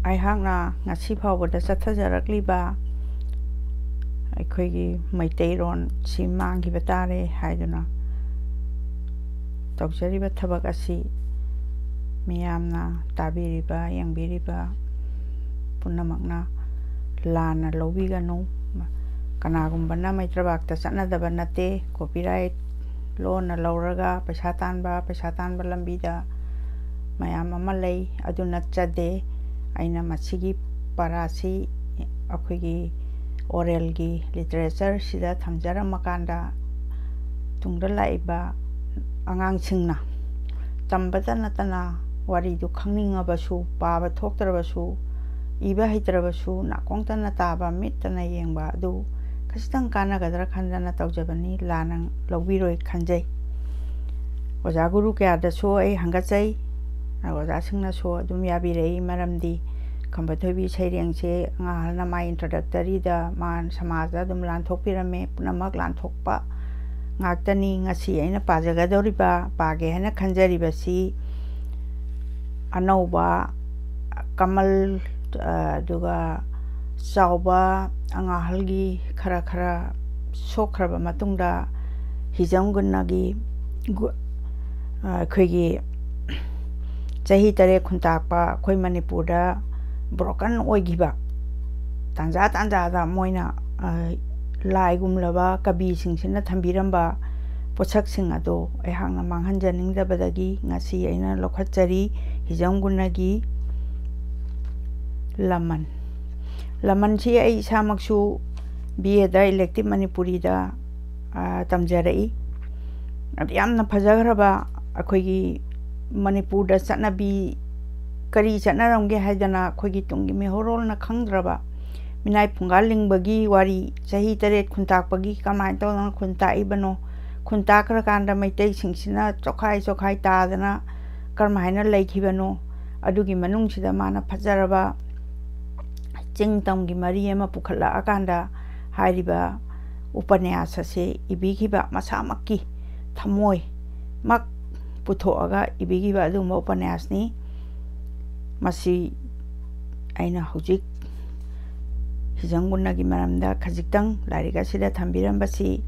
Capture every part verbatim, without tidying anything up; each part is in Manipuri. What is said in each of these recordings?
ꯑꯩꯍꯥꯛꯅ ꯉꯁꯤ ꯐꯥꯎꯕꯗ ꯆꯠꯊꯖꯔꯛꯂꯤꯕ ꯑꯩꯈꯣꯏꯒꯤ ꯃꯩꯇꯩꯔꯣꯟꯁꯤ ꯃꯥꯡꯈꯤꯕ ꯇꯥꯔꯦ ꯍꯥꯏꯗꯨꯅ ꯇꯧꯖꯔꯤꯕ ꯊꯕꯛ ꯑꯁꯤ ꯃꯤꯌꯥꯝꯅ, ꯇꯥꯕꯤꯔꯤꯕ, ꯌꯦꯡꯕꯤꯔꯤꯕ ꯄꯨꯝꯅꯃꯛꯅ ꯂꯥꯟꯅ ꯂꯧꯕꯤꯒꯅꯨ꯫ ꯀꯅꯥꯒꯨꯝꯕꯅ ꯃꯩꯇ꯭ꯔꯕꯥꯛꯇ ꯆꯠꯅꯗꯕ ꯅꯠꯇꯦ꯫ Copyright ꯂꯣꯟꯅ ꯂꯧꯔꯒ ꯄꯩꯁꯥ ꯇꯥꯟꯕ, ꯄꯩꯁꯥ ꯇꯥꯟꯕ ꯂꯝꯕꯤꯗ ꯃꯌꯥꯝ ꯑꯃ ꯂꯩ꯫ ꯑꯗꯨ ꯅꯠꯆꯗꯦ꯫ ꯑꯩꯅ ꯃꯁꯤꯒꯤ ꯄꯔꯥꯁꯤ ꯑꯩꯈꯣꯏꯒꯤ oralꯒꯤ literature ꯁꯤꯗ ꯊꯝꯖꯔꯝꯃꯀꯥꯟꯗ, ꯇꯨꯡꯗ ꯂꯥꯛꯏꯕ ꯑꯉꯥꯡꯁꯤꯡꯅ ꯇꯝꯕꯇ ꯅꯠꯇꯅ ꯋꯥꯔꯤꯗꯨ ꯈꯪꯅꯤꯡꯉꯕꯁꯨ, ꯄꯥꯕ ꯊꯣꯛꯇ꯭ꯔꯕꯁꯨ, ꯏꯕ ꯍꯩꯇ꯭ꯔꯕꯁꯨ, ꯅꯥꯀꯣꯡꯇꯅ ꯇꯥꯕ, ꯃꯤꯠꯇꯅ ꯌꯦꯡꯕ ꯑꯗꯨ ꯈꯖꯤꯛꯇꯪ ꯀꯥꯟꯅꯒꯗ꯭ꯔꯥ ꯈꯟꯗꯅ ꯇꯧꯖꯕꯅꯤ꯫ ꯂꯥꯟꯅ ꯂꯧꯕꯤꯔꯣꯏ ꯈꯟꯖꯩ꯫ ꯑꯣꯖꯥ ꯒꯨꯔꯨ ꯀꯌꯥꯗꯁꯨ ꯑꯩ ꯍꯪꯒꯠꯆꯩ꯫ ꯑꯣꯖꯥꯁꯤꯡꯅꯁꯨ ꯑꯗꯨꯝ ꯌꯥꯕꯤꯔꯛꯏ꯫ ꯃꯔꯝꯗꯤ ꯈꯝꯕ ꯊꯣꯏꯕꯤ ꯁꯩꯔꯦꯡꯁꯦ ꯑꯉꯥꯡ ꯑꯍꯜꯅ ꯃꯥꯏ introductoryꯗ ꯃꯥ ꯁꯃꯥꯖꯗ ꯑꯗꯨꯝ ꯂꯥꯟꯊꯣꯛꯄꯤꯔꯝꯃꯦ꯫ ꯄꯨꯝꯅꯃꯛ ꯂꯥꯟꯊꯣꯛꯄ ꯉꯥꯛꯇꯅꯤ꯫ ꯉꯁꯤ ꯑꯩꯅ ꯄꯥꯖꯒꯗꯧꯔꯤꯕ, ꯄꯥꯒꯦ ꯍꯥꯏꯅ ꯈꯟꯖꯔꯤꯕꯁꯤ ꯑꯅꯧꯕ ꯀꯃꯜ, ꯑ, ꯑꯗꯨꯒ ꯆꯥꯎꯕ ꯑꯉꯥꯡ ꯑꯍꯜꯒꯤ ꯈꯔ ꯈꯔ ꯁꯣꯛꯈ꯭ꯔꯕ ꯃꯇꯨꯡꯗ ꯍꯤꯖꯝ ꯒꯨꯟꯅꯒꯤ ꯒꯨ-, ꯑ, ꯑꯩꯈꯣꯏꯒꯤ ꯆꯍꯤ ꯇꯔꯦꯠ ꯈꯨꯟꯇꯥꯛꯄ ꯑꯩꯈꯣꯏ ꯃꯅꯤꯄꯨꯔꯗ broken ꯑꯣꯏꯈꯤꯕ ꯇꯥꯟꯖꯥ ꯇꯥꯟꯖꯥꯗ ꯃꯣꯏꯅ, ꯑ, ꯂꯥꯏꯒꯨꯝꯂꯕ ꯀꯕꯤꯁꯤꯡꯁꯤꯅ ꯊꯝꯕꯤꯔꯝꯕ ꯄꯣꯠꯁꯛꯁꯤꯡ ꯑꯗꯣ ꯑꯩꯍꯥꯛꯅ ꯃꯥꯡꯍꯟꯖꯅꯤꯡꯗꯕꯗꯒꯤ ꯉꯁꯤ ꯑꯩꯅ ꯂꯧꯈꯠꯆꯔꯤ ꯍꯤꯖꯝ ꯒꯨꯟꯅꯒꯤ ꯂꯃꯟ꯫ ꯂꯃꯟꯁꯤ ꯑꯩ ꯏꯁꯥꯃꯛꯁꯨ B Aꯗ elective ꯃꯅꯤꯄꯨꯔꯤꯗ, ꯑ, ꯇꯝꯖꯔꯛꯏ꯫ ꯑꯗꯨ ꯌꯥꯝꯅ ꯐꯖꯈ꯭ꯔꯕ ꯑꯩꯈꯣꯏꯒꯤ ꯃꯅꯤꯄꯨꯔꯗ ꯆꯠꯅꯕꯤ ꯀꯔꯤ ꯆꯠꯅꯔꯝꯒꯦ ꯍꯥꯏꯗꯅ ꯑꯩꯈꯣꯏꯒꯤ ꯇꯨꯡꯒꯤ ꯃꯤꯍꯧꯔꯣꯜꯅ ꯈꯪꯗ꯭ꯔꯕ ꯃꯤꯅꯥꯏ ꯐꯨꯡꯒꯥ ꯂꯤꯡꯕꯒꯤ ꯋꯥꯔꯤ, ꯆꯍꯤ ꯇꯔꯦꯠ ꯈꯨꯟꯇꯥꯛꯄꯒꯤ ꯀꯃꯥꯏꯅ ꯇꯧꯗꯅ ꯈꯨꯟ ꯇꯥꯛꯏꯕꯅꯣ, ꯈꯨꯟ ꯇꯥꯛꯈ꯭ꯔꯀꯥꯟꯗ ꯃꯩꯇꯩꯁꯤꯡꯁꯤꯅ ꯆꯣꯈꯥꯏ ꯆꯣꯈꯥꯏ ꯇꯥꯗꯅ ꯀꯔꯝꯍꯥꯏꯅ ꯂꯩꯈꯤꯕꯅꯣ, ꯑꯗꯨꯒꯤ ꯃꯅꯨꯡꯁꯤꯗ ꯃꯥꯅ ꯐꯖꯔꯕ ꯆꯤꯡ ꯇꯝꯒꯤ ꯃꯔꯤ ꯑꯃ ꯄꯨꯈꯠꯂꯛꯑꯀꯥꯟꯗ ꯍꯥꯏꯔꯤꯕ ꯎꯄꯅ꯭ꯌꯥꯁ ꯑꯁꯤ ꯏꯕꯤꯈꯤꯕ, ꯃꯁꯥꯃꯛꯀꯤ ꯊꯃꯣꯏꯃꯛ ꯄꯨꯊꯣꯛꯑꯒ ꯏꯕꯤꯈꯤꯕ ꯑꯗꯨꯒꯨꯝꯕ ꯎꯄꯅ꯭ꯌꯥꯁꯅꯤ꯫ ꯃꯁꯤ ꯑꯩꯅ ꯍꯧꯖꯤꯛ ꯍꯤꯖꯝ ꯒꯨꯟꯅꯒꯤ ꯃꯔꯝꯗ ꯈꯖꯤꯛꯇꯪ ꯂꯥꯏꯔꯤꯛ ꯑꯁꯤꯗ ꯊꯝꯕꯤꯔꯝꯕꯁꯤ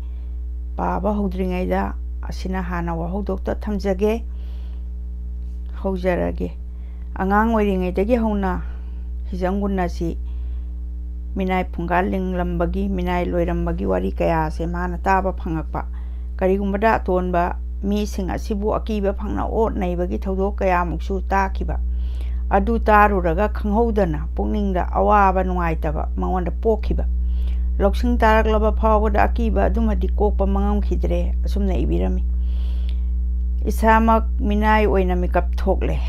ꯄꯥꯕ ꯍꯧꯗ꯭ꯔꯤꯉꯩꯗ ꯑꯁꯤꯅ ꯍꯥꯟꯅ ꯋꯥꯍꯧꯗꯣꯛꯇ ꯊꯝꯖꯒꯦ꯫ ꯍꯧꯖꯔꯒꯦ꯫ ꯑꯉꯥꯡ ꯑꯣꯏꯔꯤꯉꯩꯗꯒꯤ ꯍꯧꯅ ꯍꯤꯖꯝ ꯒꯨꯟꯅꯁꯤ ꯃꯤꯅꯥꯏ ꯐꯨꯡꯒꯥ ꯂꯤꯡꯂꯝꯕꯒꯤ, ꯃꯤꯅꯥꯏ ꯂꯣꯏꯔꯝꯕꯒꯤ ꯋꯥꯔꯤ ꯀꯌꯥꯁꯦ ꯃꯥꯅ ꯇꯥꯕ ꯐꯪꯉꯛꯄ꯫ ꯀꯔꯤꯒꯨꯝꯕꯗ ꯑꯇꯣꯟꯕ ꯃꯤꯁꯤꯡ ꯑꯁꯤꯕꯨ ꯑꯀꯤꯕ ꯐꯪꯅ ꯑꯣꯠ ꯅꯩꯕꯒꯤ ꯊꯧꯗꯣꯛ ꯀꯌꯥꯃꯨꯛꯁꯨ ꯇꯥꯈꯤꯕ꯫ ꯑꯗꯨ ꯇꯥꯔꯨꯔꯒ ꯈꯪꯍꯧꯗꯅ ꯄꯨꯛꯅꯤꯡꯗ ꯑꯋꯥꯕ ꯅꯨꯡꯉꯥꯏꯇꯕ ꯃꯉꯣꯟꯗ ꯄꯣꯛꯈꯤꯕ꯫ ꯂꯧꯁꯤꯡ ꯇꯥꯔꯛꯂꯕ ꯐꯥꯎꯕꯗ ꯑꯀꯤꯕ ꯑꯗꯨꯃꯗꯤ ꯀꯣꯛꯄ ꯃꯉꯝꯈꯤꯗ꯭ꯔꯦ꯫ ꯑꯁꯨꯝꯅ ꯏꯕꯤꯔꯝꯃꯤ꯫ ꯏꯁꯥꯃꯛ ꯃꯤꯅꯥꯏ ꯑꯣꯏꯅ ꯃꯤꯀꯞ ꯊꯣꯛꯂꯦ꯫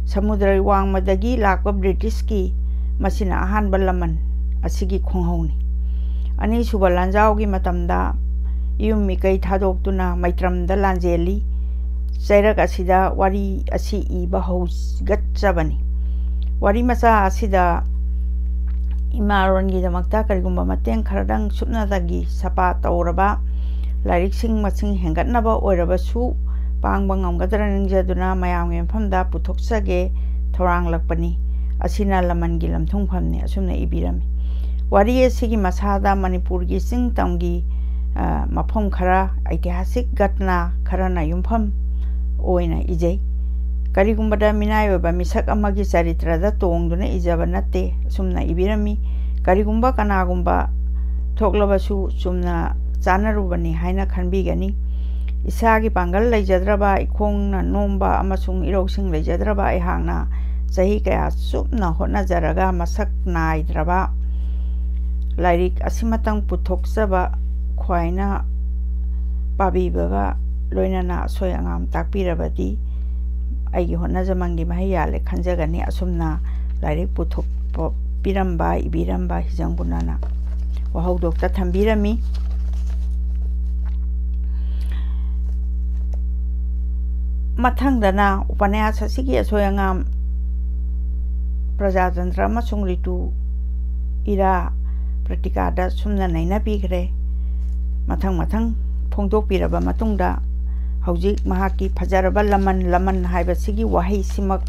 ꯁꯃꯨꯗ꯭ꯔ ꯋꯥꯡꯃꯗꯒꯤ ꯂꯥꯛꯄ ꯕ꯭ꯔꯤꯇꯤꯁꯀꯤ ꯃꯁꯤꯅ ꯑꯍꯥꯟꯕ ꯂꯃꯟ ꯑꯁꯤꯒꯤ ꯈꯣꯡꯍꯧꯅꯤ꯫ ꯑꯅꯤꯁꯨꯕ ꯂꯥꯟꯖꯥꯎꯒꯤ ꯃꯇꯝꯗ ꯏꯌꯨꯝ ꯏꯀꯩ ꯊꯥꯗꯣꯛꯇꯨꯅ ꯃꯩꯇ꯭ꯔꯝꯗ ꯂꯥꯟꯖꯦꯜꯂꯤ꯫ ꯆꯩꯔꯛ ꯑꯁꯤꯗ ꯋꯥꯔꯤ ꯑꯁꯤ ꯏꯕ ꯍꯧꯒꯠꯆꯕꯅꯤ꯫ ꯋꯥꯔꯤ ꯃꯆꯥ ꯑꯁꯤꯗ ꯏꯃꯥꯂꯣꯟꯒꯤꯗꯃꯛꯇ ꯀꯔꯤꯒꯨꯝꯕ ꯃꯇꯦꯡ ꯈꯔꯗꯪ ꯁꯨꯞꯅꯇꯒꯤ ꯁꯄꯥ ꯇꯧꯔꯕ ꯂꯥꯏꯔꯤꯛꯁꯤꯡ ꯃꯁꯤꯡ ꯍꯦꯟꯒꯠꯅꯕ ꯑꯣꯏꯔꯕꯁꯨ ꯄꯥꯡꯕ ꯉꯝꯒꯗ꯭ꯔꯥ ꯅꯤꯡꯖꯗꯨꯅ ꯃꯌꯥꯝꯒꯤ ꯃꯐꯝꯗ ꯄꯨꯊꯣꯛꯆꯒꯦ ꯊꯧꯔꯥꯡꯂꯛꯄꯅꯤ꯫ ꯑꯁꯤꯅ ꯂꯃꯟꯒꯤ ꯂꯝꯊꯨꯡꯐꯝꯅꯤ꯫ ꯑꯁꯨꯝꯅ ꯏꯕꯤꯔꯝꯃꯤ꯫ ꯋꯥꯔꯤ ꯑꯁꯤꯒꯤ ꯃꯁꯥꯗ ꯃꯅꯤꯄꯨꯔꯒꯤ ꯆꯤꯡ ꯇꯝꯒꯤ, ꯑ, ꯃꯐꯝ ꯈꯔ, ꯑꯩꯇꯤꯍꯥꯁꯤꯛ ꯘꯇꯅꯥ ꯈꯔꯅ ꯌꯨꯝꯐꯝ ꯑꯣꯏꯅ ꯏꯖꯩ꯫ ꯀꯔꯤꯒꯨꯝꯕꯗ ꯃꯤꯅꯥꯏ ꯑꯣꯏꯕ ꯃꯤꯁꯛ ꯑꯃꯒꯤ ꯆꯔꯤꯇ꯭ꯔꯗ ꯇꯣꯡꯗꯨꯅ ꯏꯖꯕ ꯅꯠꯇꯦ꯫ ꯑꯁꯨꯝꯅ ꯏꯕꯤꯔꯝꯃꯤ꯫ ꯀꯔꯤꯒꯨꯝꯕ ꯀꯅꯥꯒꯨꯝꯕ ꯊꯣꯛꯂꯕꯁꯨ ꯆꯨꯝꯅ ꯆꯥꯅꯔꯨꯕꯅꯤ ꯍꯥꯏꯅ ꯈꯟꯕꯤꯒꯅꯤ꯫ ꯏꯁꯥꯒꯤ ꯄꯥꯡꯒꯜ ꯂꯩꯖꯗ꯭ꯔꯕ, ꯏꯈꯣꯡꯅ ꯅꯣꯝꯕ ꯑꯃꯁꯨꯡ ꯏꯔꯧꯁꯤꯡ ꯂꯩꯖꯗ꯭ꯔꯕ ꯑꯩꯍꯥꯛꯅ ꯆꯍꯤ ꯀꯌꯥ ꯆꯨꯞꯅ ꯍꯣꯠꯅꯖꯔꯒ ꯃꯁꯛ ꯅꯥꯏꯗ꯭ꯔꯕ ꯂꯥꯏꯔꯤꯛ ꯑꯁꯤꯃꯇꯪ ꯄꯨꯊꯣꯛꯆꯕ ꯈ꯭ꯋꯥꯏꯅ ꯄꯥꯕꯤꯕꯒ ꯂꯣꯏꯅꯅ ꯑꯁꯣꯏ ꯑꯉꯥꯝ ꯇꯥꯛꯄꯤꯔꯕꯗꯤ ꯑꯩꯒꯤ ꯍꯣꯠꯅꯖꯃꯟꯒꯤ ꯃꯍꯩ ꯌꯥꯜꯂꯦ ꯈꯟꯖꯒꯅꯤ꯫ ꯑꯁꯨꯝꯅ ꯂꯥꯏꯔꯤꯛ ꯄꯨꯊꯣꯛꯄ ꯄꯤꯔꯝꯕ, ꯏꯕꯤꯔꯝꯕ ꯍꯤꯖꯝ ꯒꯨꯟꯅꯅ ꯋꯥꯍꯧꯗꯣꯛꯇ ꯊꯝꯕꯤꯔꯝꯃꯤ꯫ ꯃꯊꯪꯗꯅ ꯎꯄꯅ꯭ꯌꯥꯁ ꯑꯁꯤꯒꯤ ꯑꯁꯣꯏ ꯑꯉꯥꯝ ꯄ꯭ꯔꯖꯥꯇꯟꯇ꯭ꯔ ꯑꯃꯁꯨꯡ ꯔꯤꯇꯨ ꯏꯔꯥ ꯄ꯭ꯔꯇꯤꯀꯥꯗ ꯁꯨꯝꯅ ꯅꯩꯅꯕꯤꯈ꯭ꯔꯦ꯫ ꯃꯊꯪ ꯃꯊꯪ ꯐꯣꯡꯗꯣꯛꯄꯤꯔꯕ ꯃꯇꯨꯡꯗ ꯍꯧꯖꯤꯛ ꯃꯍꯥꯛꯀꯤ ꯐꯖꯔꯕ ꯂꯃꯟ, ꯂꯃꯟ ꯍꯥꯏꯕꯁꯤꯒꯤ ꯋꯥꯍꯩꯁꯤꯃꯛ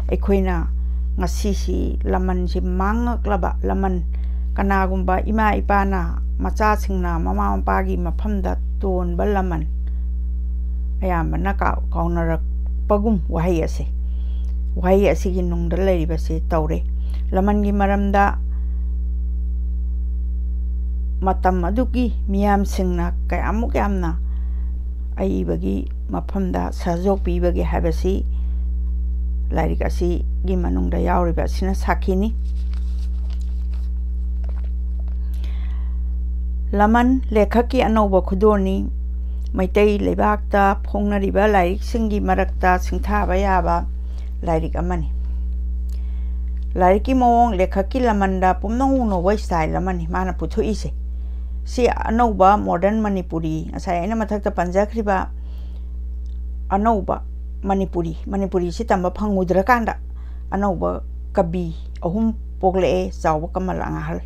ꯑꯩꯈꯣꯏꯅ ꯉꯁꯤꯁꯤ ꯂꯃꯟꯁꯤ ꯃꯥꯡꯉꯛꯂꯕ ꯂꯃꯟ, ꯀꯅꯥꯒꯨꯝꯕ ꯏꯃꯥ ꯏꯄꯥꯅ, ꯃꯆꯥꯁꯤꯡꯅ ꯃꯃꯥ ꯃꯄꯥꯒꯤ ꯃꯐꯝꯗ ꯇꯣꯟꯕ ꯂꯃꯟ, ꯑꯌꯥꯝꯕꯅ ꯀꯥꯎ-, ꯀꯥꯎꯅꯔꯛꯄꯒꯨꯝ ꯋꯥꯍꯩ ꯑꯁꯦ, ꯋꯥꯍꯩ ꯑꯁꯤꯒꯤ ꯅꯨꯡꯗ ꯂꯩꯔꯤꯕꯁꯤ ꯇꯧꯔꯦ꯫ ꯂꯃꯟꯒꯤ ꯃꯔꯝꯗ ꯃꯇꯝ ꯑꯗꯨꯒꯤ ꯃꯤꯌꯥꯝꯁꯤꯡꯅ ꯀꯌꯥꯃꯨꯛ ꯌꯥꯝꯅ ꯑꯏꯕꯒꯤ ꯃꯐꯝꯗ ꯁꯍꯖꯣꯛ ꯄꯤꯕꯒꯦ ꯍꯥꯏꯕꯁꯤ ꯂꯥꯏꯔꯤꯛ ꯑꯁꯤꯒꯤ ꯃꯅꯨꯡꯗ ꯌꯥꯎꯔꯤꯕ ꯑꯁꯤꯅ ꯁꯥꯈꯤꯅꯤ꯫ ꯂꯃꯟ ꯂꯦꯈꯛꯀꯤ ꯑꯅꯧꯕ ꯈꯨꯗꯣꯜꯅꯤ꯫ ꯃꯩꯇꯩ ꯂꯩꯕꯥꯛꯇ ꯐꯣꯡꯅꯔꯤꯕ ꯂꯥꯏꯔꯤꯛꯁꯤꯡꯒꯤ ꯃꯔꯛꯇ ꯁꯤꯡꯊꯥꯕ ꯌꯥꯕ ꯂꯥꯏꯔꯤꯛ ꯑꯃꯅꯤ꯫ ꯂꯥꯏꯔꯤꯛꯀꯤ ꯃꯑꯣꯡ, ꯂꯦꯈꯛꯀꯤ ꯂꯃꯟꯗ ꯄꯨꯝꯅꯧ ꯅꯧꯕ style ꯑꯃꯅꯤ ꯃꯥꯅ ꯄꯨꯊꯣꯛꯏꯁꯦ꯫ ꯁꯤ ꯑꯅꯧꯕ modern ꯃꯅꯤꯄꯨꯔꯤ, ꯉꯁꯥꯏ ꯑꯩꯅ ꯃꯊꯛꯇ ꯄꯟꯖꯈ꯭ꯔꯤꯕ ꯑꯅꯧꯕ ꯃꯅꯤꯄꯨꯔꯤ, ꯃꯅꯤꯄꯨꯔꯤꯁꯤ ꯇꯝꯕ ꯐꯪꯉꯨꯗ꯭ꯔꯀꯥꯟꯗ ꯑꯅꯧꯕ ꯀꯕꯤ ꯑꯍꯨꯝ ꯄꯣꯛꯂꯛꯑꯦ, ꯆꯥꯎꯕ ꯀꯃꯜ ꯑꯉꯥꯍꯜ,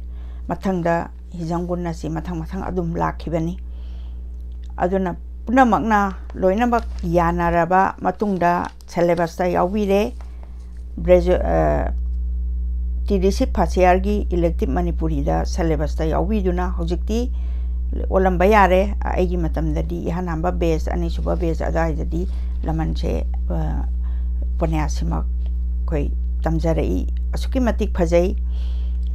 ꯃꯊꯪꯗ ꯍꯤꯖꯝꯒꯨꯟ ꯑꯁꯤ ꯃꯊꯪ ꯃꯊꯪ ꯑꯗꯨꯝ ꯂꯥꯛꯈꯤꯕꯅꯤ꯫ ꯑꯗꯨꯅ ꯄꯨꯝꯅꯃꯛꯅ ꯂꯣꯏꯅꯃꯛ ꯌꯥꯅꯔꯕ ꯃꯇꯨꯡꯗ syllabusꯇ ꯌꯥꯎꯕꯤꯔꯦ꯫ Gradu-, ꯑ, T D C first yearꯒꯤ elective ꯃꯅꯤꯄꯨꯔꯤꯗ syllabusꯇ ꯌꯥꯎꯕꯤꯗꯨꯅ ꯍꯧꯖꯤꯛꯇꯤ ꯑꯣꯜꯂꯝꯕ ꯌꯥꯔꯦ꯫ ꯑꯩꯒꯤ ꯃꯇꯝꯗꯗꯤ ꯏꯍꯥꯟ ꯍꯥꯟꯕ batch, ꯑꯅꯤꯁꯨꯕ batch ꯑꯗꯨꯋꯥꯏꯗꯗꯤ ꯂꯃꯟꯁꯦ, ꯑ, ꯎꯄꯅ꯭ꯌꯥꯁꯁꯤꯃꯛ ꯑꯩꯈꯣꯏ ꯇꯝꯖꯔꯛꯏ꯫ ꯑꯁꯨꯛꯀꯤ ꯃꯇꯤꯛ ꯐꯖꯩ꯫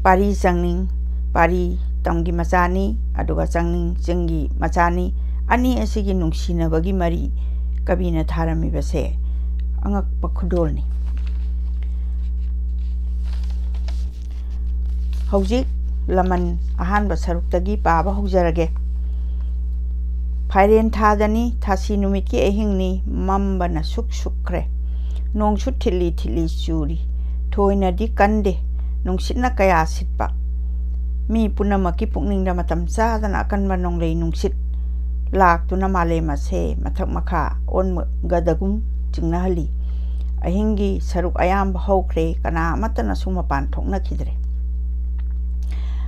ꯄꯥꯔꯤ ꯆꯪꯅꯤꯡ, ꯄꯥꯔꯤ ꯇꯝꯒꯤ ꯃꯆꯥꯅꯤ, ꯑꯗꯨꯒ ꯆꯪꯅꯤꯡ ꯆꯤꯡꯒꯤ ꯃꯆꯥꯅꯤ꯫ ꯑꯅꯤ ꯑꯁꯤꯒꯤ ꯅꯨꯡꯁꯤꯅꯕꯒꯤ ꯃꯔꯤ ꯀꯕꯤꯅ ꯊꯥꯔꯝꯃꯤꯕꯁꯦ ꯑꯉꯛꯄ ꯈꯨꯗꯣꯜꯅꯤ꯫ ꯍꯧꯖꯤꯛ ꯂꯃꯟ ꯑꯍꯥꯟꯕ ꯁꯔꯨꯛꯇꯒꯤ ꯄꯥꯕ ꯍꯧꯖꯔꯒꯦ꯫ ꯐꯥꯏꯔꯦꯟ ꯊꯥꯗꯅꯤ, ꯊꯥꯁꯤ ꯅꯨꯃꯤꯠꯀꯤ ꯑꯍꯤꯡꯅꯤ, ꯃꯝꯕꯅ ꯁꯨꯛ ꯁꯨꯛꯈ꯭ꯔꯦ꯫ ꯅꯣꯡꯁꯨ ꯊꯤꯠꯂꯤ ꯊꯤꯠꯂꯤ ꯆꯨꯔꯤ, ꯊꯣꯏꯅꯗꯤ ꯀꯟꯗꯦ, ꯅꯨꯡꯁꯤꯠꯅ ꯀꯌꯥ ꯁꯤꯠꯄ꯫ ꯃꯤ ꯄꯨꯝꯅꯃꯛꯀꯤ ꯄꯨꯛꯅꯤꯡꯗ ꯃꯇꯝ ꯆꯥꯗꯅ ꯑꯀꯟꯕ ꯅꯣꯡꯂꯩ ꯅꯨꯡꯁꯤꯠ ꯂꯥꯛꯇꯨꯅ ꯃꯥꯂꯦꯝ ꯑꯁꯦ ꯃꯊꯛ ꯃꯈꯥ ꯑꯣꯟꯒꯗꯒꯨꯝ ꯆꯤꯡꯅꯍꯜꯂꯤ꯫ ꯑꯍꯤꯡꯒꯤ ꯁꯔꯨꯛ ꯑꯌꯥꯝꯕ ꯍꯧꯈ꯭ꯔꯦ, ꯀꯅꯥ ꯑꯃꯠꯇꯅꯁꯨ ꯃꯄꯥꯟ ꯊꯣꯛꯅꯈꯤꯗ꯭ꯔꯦ꯫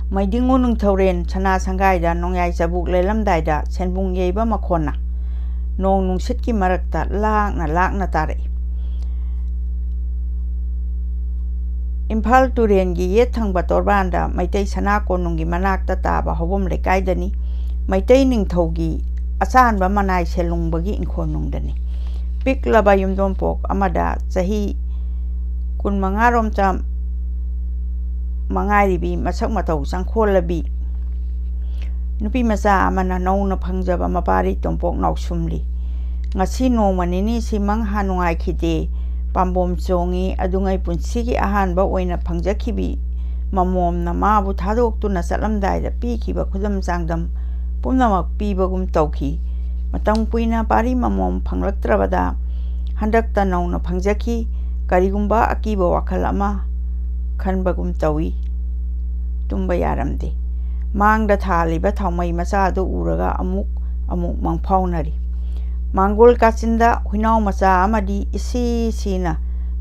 ꯃꯩꯗꯤꯡꯉꯨ ꯅꯤꯡꯊꯧꯔꯦꯟ ꯁꯅꯥ ꯁꯪꯒꯥꯏꯗ ꯅꯣꯡꯌꯥꯏ ꯆꯕꯨꯛ ꯂꯦꯜꯂꯝꯗꯥꯏꯗ ꯁꯦꯟꯕꯨꯡ ꯌꯩꯕ ꯃꯈꯣꯟꯅ ꯅꯣꯡ ꯅꯨꯡꯁꯤꯠꯀꯤ ꯃꯔꯛꯇ ꯂꯥꯛꯅ ꯂꯥꯛꯅ ꯇꯥꯔꯛꯏ꯫ ꯏꯝꯐꯥꯜ ꯇꯨꯔꯦꯟꯒꯤ ꯌꯦꯠ ꯊꯪꯕ ꯇꯣꯔꯕꯥꯟꯗ ꯃꯩꯇꯩ ꯁꯅꯥ ꯀꯣꯅꯨꯡꯒꯤ ꯃꯅꯥꯛꯇ ꯇꯥꯕ ꯍꯧꯕꯝ ꯂꯩꯀꯥꯏꯗꯅꯤ꯫ ꯃꯩꯇꯩ ꯅꯤꯡꯊꯧꯒꯤ ꯑꯆꯥꯟꯕ ꯃꯅꯥꯏ ꯁꯦꯜꯂꯨꯡꯕꯒꯤ ꯏꯪꯈꯣꯜꯅꯨꯡꯗꯅꯤ꯫ ꯄꯤꯛꯂꯕ ꯌꯨꯝꯗꯣꯡꯄꯣꯛ ꯑꯃꯗ ꯆꯍꯤ ꯀꯨꯟꯃꯉꯥꯔꯣꯝꯇ ꯃꯉꯥꯏꯔꯤꯕꯤ, ꯃꯁꯛ ꯃꯇꯧ ꯆꯪꯈꯣꯜꯂꯕꯤ ꯅꯨꯄꯤ ꯃꯆꯥ ꯑꯃꯅ ꯅꯧꯅ ꯐꯪꯖꯕ ꯃꯄꯥꯔꯤ ꯇꯣꯝꯄꯣꯛ ꯅꯥꯎꯁꯨꯝꯂꯤ꯫ ꯉꯁꯤ ꯅꯣꯡꯃ ꯅꯤꯅꯤꯁꯤ ꯃꯪꯍꯥ ꯅꯨꯡꯉꯥꯏꯈꯤꯗꯦ꯫ ꯄꯥꯝꯕꯣꯝ ꯆꯣꯡꯉꯤ꯫ ꯑꯗꯨꯉꯩ ꯄꯨꯟꯁꯤꯒꯤ ꯑꯍꯥꯟꯕ ꯑꯣꯏꯅ ꯐꯪꯖꯈꯤꯕꯤ ꯃꯃꯣꯝꯅ ꯃꯥꯕꯨ ꯊꯥꯗꯣꯛꯇꯨꯅ ꯆꯠꯂꯝꯗꯥꯏꯗ ꯄꯤꯈꯤꯕ ꯈꯨꯗꯝ ꯆꯥꯡꯗꯝ ꯄꯨꯝꯅꯃꯛ ꯄꯤꯕꯒꯨꯝ ꯇꯧꯈꯤ꯫ ꯃꯇꯝ ꯀꯨꯏꯅ ꯄꯥꯔꯤ ꯃꯃꯣꯝ ꯐꯪꯂꯛꯇ꯭ꯔꯕꯗ ꯍꯟꯗꯛꯇ ꯅꯧꯅ ꯐꯪꯖꯈꯤ꯫ ꯀꯔꯤꯒꯨꯝꯕ ꯑꯀꯤꯕ ꯋꯥꯈꯜ ꯑꯃ ꯈꯟꯕꯒꯨꯝ ꯇꯧꯏ꯫ ꯇꯨꯝꯕ ꯌꯥꯔꯝꯗꯦ꯫ ꯃꯥꯡꯗ ꯊꯥꯜꯂꯤꯕ ꯊꯥꯎꯃꯩ ꯃꯆꯥ ꯑꯗꯨ ꯎꯔꯒ ꯑꯃꯨꯛ ꯑꯃꯨꯛ ꯃꯪꯐꯥꯎꯅꯔꯤ꯫ ꯃꯥꯡꯒꯣꯜ ꯀꯥꯆꯤꯟꯗ ꯍꯨꯏꯅꯥꯎ ꯃꯆꯥ ꯑꯃꯗꯤ ꯏꯁꯤ ꯁꯤꯅ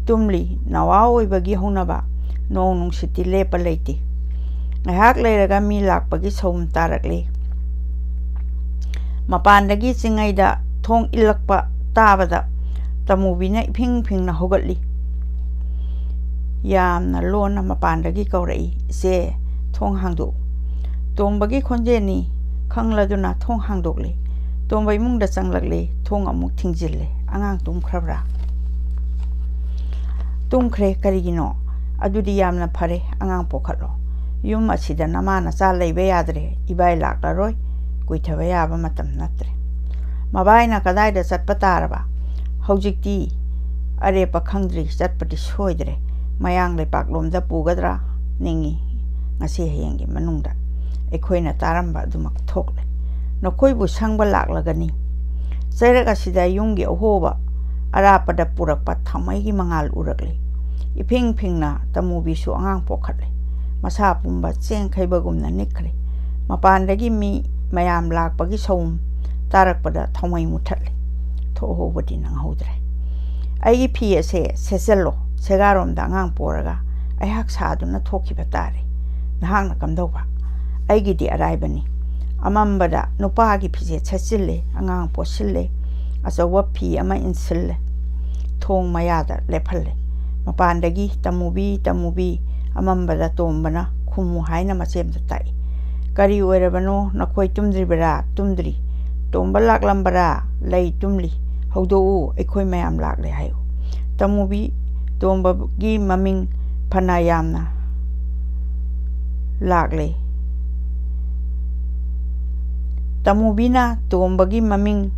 ꯇꯨꯝꯂꯤ꯫ ꯅꯋꯥ ꯑꯣꯏꯕꯒꯤ ꯍꯧꯅꯕ ꯅꯣꯡ ꯅꯨꯡꯁꯤꯠꯇꯤ ꯂꯦꯞꯄ ꯂꯩꯇꯦ꯫ ꯉꯥꯏꯍꯥꯛ ꯂꯩꯔꯒ ꯃꯤ ꯂꯥꯛꯄꯒꯤ ꯁꯧꯝ ꯇꯥꯔꯛꯂꯦ꯫ ꯃꯄꯥꯟꯗꯒꯤ ꯆꯤꯡꯉꯩꯗ ꯊꯣꯡ ꯏꯜꯂꯛꯄ ꯇꯥꯕꯗ ꯇꯃꯨꯕꯤꯅ ꯏꯐꯤꯡ ꯐꯤꯡꯅ ꯍꯧꯒꯠꯂꯤ꯫ ꯌꯥꯝꯅ ꯂꯣꯟꯅ ꯃꯄꯥꯟꯗꯒꯤ ꯀꯧꯔꯛꯏ, "ꯏꯆꯦ, ꯊꯣꯡ ꯍꯥꯡꯗꯣꯛꯎ꯫" ꯇꯣꯝꯕꯒꯤ ꯈꯣꯟꯖꯦꯜꯅꯤ ꯈꯪꯂꯗꯨꯅ ꯊꯣꯡ ꯍꯥꯡꯗꯣꯛꯂꯦ꯫ ꯇꯣꯝꯕ ꯏꯃꯨꯡꯗ ꯆꯪꯂꯛꯂꯦ꯫ ꯊꯣꯡ ꯑꯃꯨꯛ ꯊꯤꯡꯖꯤꯜꯂꯦ꯫ "ꯑꯉꯥꯡ ꯇꯨꯝꯈ꯭ꯔꯕ꯭ꯔꯥ?" "ꯇꯨꯝꯈ꯭ꯔꯦ꯫ ꯀꯔꯤꯒꯤꯅꯣ?" "ꯑꯗꯨꯗꯤ ꯌꯥꯝꯅ ꯐꯔꯦ꯫ ꯑꯉꯥꯡ ꯄꯣꯛꯈꯠꯂꯣ꯫ ꯌꯨꯝ ꯑꯁꯤꯗ ꯅꯃꯥ ꯅꯆꯥ ꯂꯩꯕ ꯌꯥꯗ꯭ꯔꯦ꯫ ꯏꯕꯥꯏ ꯂꯥꯛꯂꯔꯣꯏ꯫ ꯀꯨꯏꯊꯕ ꯌꯥꯕ ꯃꯇꯝ ꯅꯠꯇ꯭ꯔꯦ꯫" "ꯃꯕꯥꯏꯅ ꯀꯗꯥꯏꯗ ꯆꯠꯄ ꯇꯥꯔꯕ?" "ꯍꯧꯖꯤꯛꯇꯤ ꯑꯔꯦꯞꯄ ꯈꯪꯗ꯭ꯔꯤ꯫ ꯆꯠꯄꯗꯤ ꯁꯣꯏꯗ꯭ꯔꯦ꯫ ꯃꯌꯥꯡ ꯂꯩꯄꯥꯛꯂꯣꯝꯗ ꯄꯨꯒꯗ꯭ꯔꯥ ꯅꯤꯡꯏ꯫ ꯉꯁꯤ ꯍꯌꯦꯡꯒꯤ ꯃꯅꯨꯡꯗ ꯑꯩꯈꯣꯏꯅ ꯇꯥꯔꯝꯕ ꯑꯗꯨꯃꯛ ꯊꯣꯛꯂꯦ꯫ ꯅꯈꯣꯏꯕꯨ ꯁꯪꯕ ꯂꯥꯛꯂꯒꯅꯤ꯫" ꯆꯩꯔꯛ ꯑꯁꯤꯗ ꯌꯨꯝꯒꯤ ꯑꯍꯣꯕ ꯑꯔꯥꯞꯄꯗ ꯄꯨꯔꯛꯄ ꯊꯥꯎꯃꯩꯒꯤ ꯃꯉꯥꯜ ꯎꯔꯛꯂꯤ꯫ ꯏꯐꯤꯡ ꯐꯤꯡꯅ ꯇꯃꯨꯕꯤꯁꯨ ꯑꯉꯥꯡ ꯄꯣꯛꯈꯠꯂꯦ꯫ ꯃꯁꯥ ꯄꯨꯝꯕ ꯆꯦꯡꯈꯩꯕꯒꯨꯝꯅ ꯅꯤꯛꯈ꯭ꯔꯦ꯫ ꯃꯄꯥꯟꯗꯒꯤ ꯃꯤ ꯃꯌꯥꯝ ꯂꯥꯛꯄꯒꯤ ꯁꯎꯝ ꯇꯥꯔꯛꯄꯗ ꯊꯥꯎꯃꯩ ꯃꯨꯊꯠꯂꯦ꯫ ꯊꯣꯛꯍꯧꯕꯗꯤ ꯅꯪꯍꯧꯗ꯭ꯔꯦ꯫ "ꯑꯩꯒꯤ ꯐꯤ ꯑꯁꯦ ꯁꯦꯠꯆꯜꯂꯣ꯫ ꯁꯦꯒꯥꯔꯣꯝꯗ ꯑꯉꯥꯡ ꯄꯣꯔꯒ ꯑꯩꯍꯥꯛ ꯁꯥꯗꯨꯅ ꯊꯣꯛꯈꯤꯕ ꯇꯥꯔꯦ꯫ ꯅꯍꯥꯛꯅ ꯀꯝꯗꯧꯕ?" "ꯑꯩꯒꯤꯗꯤ ꯑꯔꯥꯏꯕꯅꯤ꯫" ꯑꯃꯝꯕꯗ ꯅꯨꯄꯥꯒꯤ ꯐꯤꯖꯦꯠ ꯁꯦꯠꯆꯤꯜꯂꯦ, ꯑꯉꯥꯡ ꯄꯣꯠꯁꯤꯜꯂꯦ, ꯑꯆꯧꯕ ꯐꯤ ꯑꯃ ꯏꯟꯁꯤꯜꯂꯦ, ꯊꯣꯡ ꯃꯌꯥꯗ ꯂꯦꯞꯍꯜꯂꯦ꯫ ꯃꯄꯥꯟꯗꯒꯤ, "ꯇꯃꯨꯕꯤ, ꯇꯃꯨꯕꯤ," ꯑꯃꯝꯕꯗ ꯇꯣꯝꯕꯅ ꯈꯨꯝꯃꯨ ꯍꯥꯏꯅ ꯃꯆꯦꯝꯗ ꯇꯥꯛꯏ꯫ "ꯀꯔꯤ ꯑꯣꯏꯔꯕꯅꯣ? ꯅꯈꯣꯏ ꯇꯨꯝꯗ꯭ꯔꯤꯕꯔꯥ?" "ꯇꯨꯝꯗ꯭ꯔꯤ꯫" "ꯇꯣꯝꯕ ꯂꯥꯛꯂꯝꯕꯔꯥ?" "ꯂꯩ, ꯇꯨꯝꯂꯤ꯫" "ꯍꯧꯗꯣꯛꯎ, ꯑꯩꯈꯣꯏ ꯃꯌꯥꯝ ꯂꯥꯛꯂꯦ ꯍꯥꯏꯌꯨ꯫" ꯇꯃꯨꯕꯤ, ꯇꯣꯝꯕꯒꯤ ꯃꯃꯤꯡ ꯐꯅ ꯌꯥꯝꯅ ꯂꯥꯛꯂꯦ꯫ ꯇꯃꯨꯕꯤꯅ ꯇꯣꯝꯕꯒꯤ ꯃꯃꯤꯡ